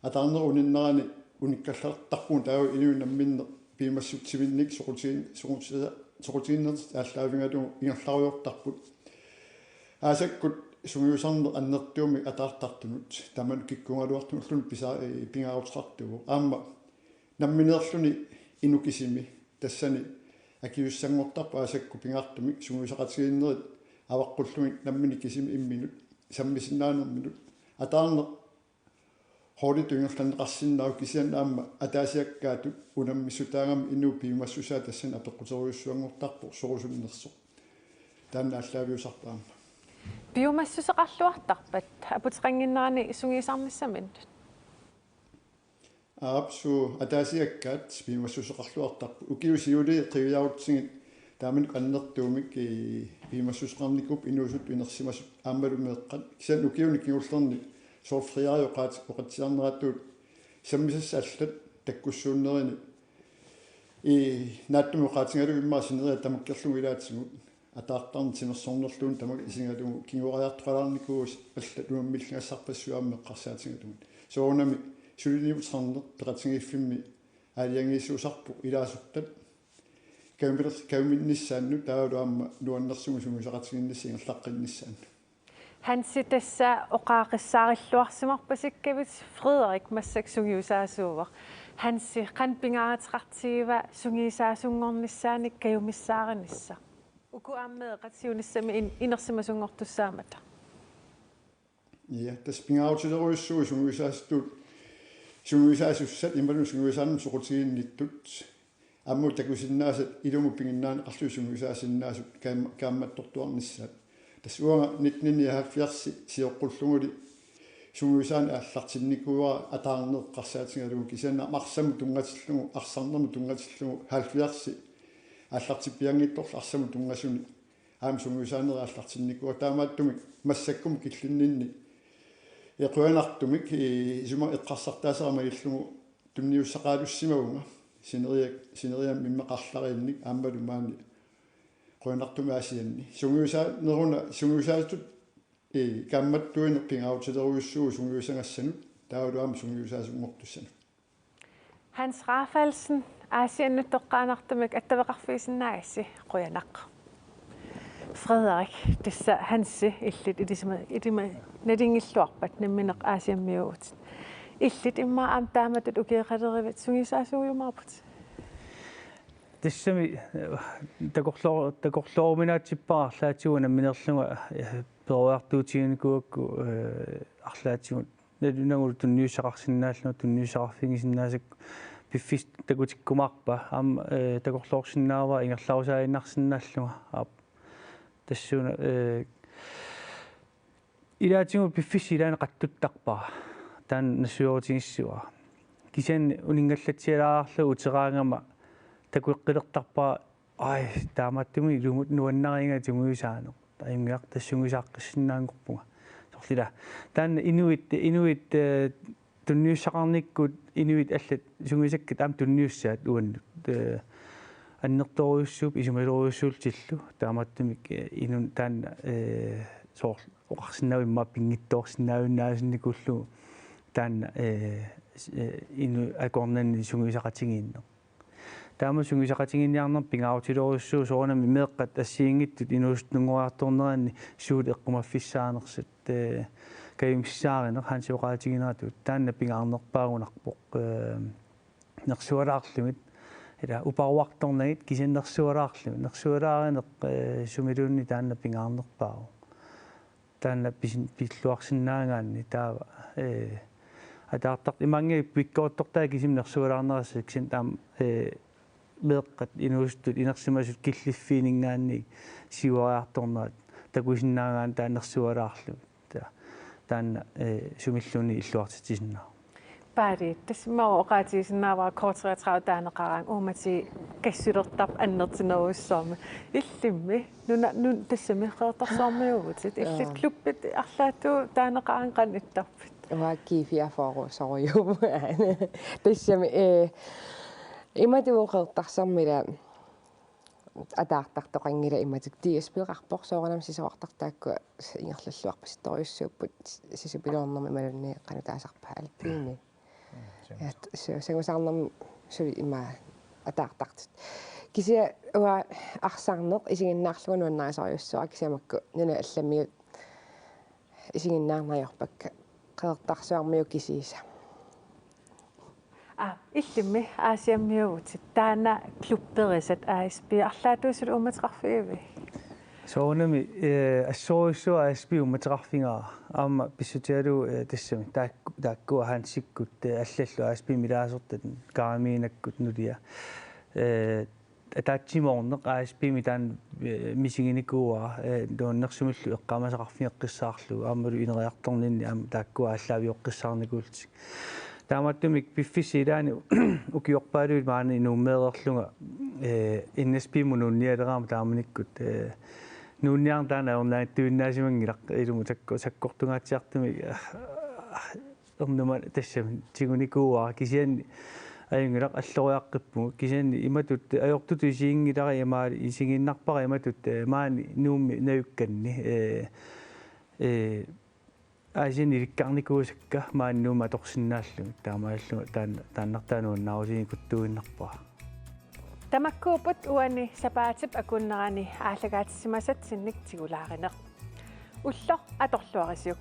ataarnerup uninnerani unikkallartarpugut, taava inuit namminneq piumassutsiminnik soqutigin-, soquti-, soqutiginninnertik aallaavigalugu ingerlarujoortarput. Aasakkut sungiusarneq annertuumik ataartartunut, tamanut kikkuugaluartunulluunniit pisa-, ee, pingaaruteqartuuvoq. Aamma nammineerluni inuk kisimi, tassani akisussanngortarpoq aasakkut pingaartumik sungiusaqatigiinnerit avaqqullugit nammineq kisimi imminut, sammisinnaanerminut. Ataarneq holditut ingerlanneqarsinnaavoq, kisianni aamma ataasiakkaatut unammissutaagami inuup piumassusaa tassani apeqquterujussuanngortarpoq sorusunnersoq. Taanna aallaaviusarpoq aamma. Piumassuseqarluartarpat aputeqannginnerani sungiusarnissaminnut? Aap, suu, ataasiakkaat piumassuseqarluartarput. Ukiut siuliini qiviarutsigit taamanikkut annertuumik, ee, piumassuseqarnikuupput inuusuttut inersimasut aammalu meeqqat. Kisianni ukiuni kingullerni soorlu Frederik oqaat-, oqatsiarneratut sammisassat allat takkussuunnerini, ee, naatsumik oqaatigalugu immaqa sineriak tamakkerlugu ilaatigut ataartarneq timersornerluunniit tamakku isigalugu kinguariartoqalaarnikuusoq allat unammilligassarpassuit aamma eqqarsaatigalugit. Soorunami suliniuteqarneq peqatigiiffimmi aalajangiisuusarpoq ilaasortat kajumil-, kajuminnissaannut taavalu aamma nuannersugut sungiusaqatigiinnissaq ingerlaqqinnissaanut. Hansi, tassa oqaaqissaarilluarsimarpasikkavit, Frederik massakkut sungiusaasuuvoq. Hansi, qanoq pingaaruteqartigiva sungiusaasunngornissaanik kajumissaarinissaq? Uku aamma meeqqat siunissami in-, inersimasunngortussaammata. Ja, tassa pingaarutilerujussuuvoq sungiusaasutut, sungiusaasussat imaluunniit sungiusaanermut soqutiginnittut. Aamma takusinnaasat ilumut piginnaaneqarlugit sungiusaasinnaasut kaam-, kaammattortuarnissaat. Tassa uanga nitten nioghalvfjerds sioqqulluguli sungiusaaneq aallartinnikuuara ataarneq eqqarsaatigalugu, kisianni aamma arsamut tunngatillugu, arsarnermut tunngatillugu halvfjerds aallartippianngitsorlu arsamut tunngasuni aamma sungiusaaneq aallartinnikuuara. Taamaattumik massakkumut killinninni, ee, qujanartumik, ee, isuma eqqarsartaasara malillugu tunniussaqaalussimavunga sineriak-, sineriammi immaqa arlariinnik aammalu maani qujanartumik Aasianni. Sungiusaaneruna, sungiusaasutut, ee, kaammattuineq pingaarutilerujussuuvoq sungiusagassanut taavalu aamma sungiusaasunngortussanut. Hans Rafaelsen, Aasiannut toqqaannartumik attaveqarfigisinnaagassi, qujanaq. Frederik, tassa Hansi, illit ilisima-, ilima-, nalinngilluarpat nammineq Aasiammiuuvutit. Illit immaqa aamma taamatut ukioqalerivit sungiusaasuujumaarputit? Tassami, eh, takorloo-, takorlooruminaatsippara arlaatigut nammineerlunga, eh, peroriartuutiginikuugakku, eh, arlaatigut. Nalunagulu tunniussaqarsinnaallunga, tunniussaqarfigisinnaasakka piffissaq takutikkumaarpaa, aamma, eh, takorloorsinnaavara ingerlarusaaginnarsinnaallunga. Aap. Tassuuna, eh, ilaatigut piffissap ilaani qattuttarpara. Taanna nassuerutigiissavara. Kisianni uninngallatsialaarlugu uteraangama takueqqilertarpara, ai, taamaattumik ilumut nuannariga sungiusaaneq. Ajunngilaq, tassa sungiusaaqqissinnaanngorpunga. Soorlu ila. Taanna inuit, inuit, eh, tunniussaqarnikkut inuit allat sungiusakkat aamma tunniussaat uannut. Eh, annertoorujussuupput isumalorujussuullutillu. Taamaattumik, eh, inun taanna, eh, soorlu oqarsinnaavoq immaqa pinngitsoorsinnaajunnaasunnikuullugu taanna, eh, s-, eh, inuk akornanni sungiusaqatigiinneq. Taama sungiusaqatigiinniarneq pingaarutilerujussuuvoq soorunami meeqqat assigiinngitsut inuusuttunngoriartorneranni suut eqqumaffissaanersut, eh, kajumissaarineq Hansi oqaatigineratut taanna pingaarnerpaagunarpoq, eh, nersualaarlugit, ila uparuartornagit kisianni nersualaarlugit, nersualaarineq, eh, sumiluunniit taanna pingaarnerpaavoq. Taanna pisin-, pilluarsinnaagaanni taava, eh, ataartart-, imaanngilaq pikkortortaa kisimi nersualaarnerassasoq kisianni taama, eh, meeqqat inuusuttut inersimasut killiffiininngaanniit siuariartornerat takusinnaagaanni taanna nersualaarlugit. Ta-, taanna, eh, sumilluunniit illuartitsisinnaavoq. Paali, tassa immaqa oqaatigisinnaavara K treogtredive taaneqaraangat uummatigit kassulertarpoq annertunerujussuarmik. Illimmi, nuna-, nun-, tassami Qeqertarsuarmiuuvutit. Illit Joo. klubbit arlaatigut taaneqaraangat qanoq ittarpit? Uanga G fireogfyrre-usorujuuvoq. Tassami, eh, imatut Qeqertarsuarmi ila ataartartoqanngilaq imatut D S P-qarpoq soorunami sisorartartut taakku ingerlalluarpasittorujussuupput sisupiloornermi imaluunniit qanoq taasarpaat alpini. Mm, ja, sangusarnermi suli ima ataartartut. Kisianni uanga arsarneq isiginnaarlugu nuannarisorujussuara kisianni makku nunat allamiut isiginnaarneq ajorpakka Qeqertarsuarmiut kisiisa. Aa, illimmi Aasiammiuuvutit taanna klubberisat A S P arlaatigut suli uummateqarfigivit? Soorunami, eh, assorujussuaq A S P uummateqarfigara. Aamma pissutigalugu, eh, tassami taakku, taakkua Hansikkut, eh, allallu A S P-mi ilaasortat Karamiinakkut nulia. Eh, ataatsimoorneq A S P-mi taanna, eh, misiginikuuara, eh, nuannersumillu eqqaamasaqarfigeqqissaarlugu aammalu ineriartorninni aamma taakkua aallaavigeqqissaarnikuullutik. Taamaattumik piffissap ilaani ukiorpaaluit maani Nuummeereerlunga, eh, N S P-mut nuunnialeraangama taamanikkut, eh, nuunniarneq taanna ajornaattuinnaasimanngilaq ilumut sakko-, sakkortungaatsiartumik, eh, ernuma tassami tigunikuuara kisianni ajunngilaq alloriaqqippugut kisianni imatut ajortutut isiginngilara imaali isigiinnarpara imatut, eh, maani Nuummi najukkanni, eh, eh, Aasianni ilikkarnikuusakka maani Nuummi atorsinnaallugit taamaalillunga taanna, taannartaa nuannaarutigikuttuinnarpara. Tamakkuupput uani sapaatip akunnerani aallakaatissimasatsinnik tigulaarineq. Ulloq atorluarisiuk.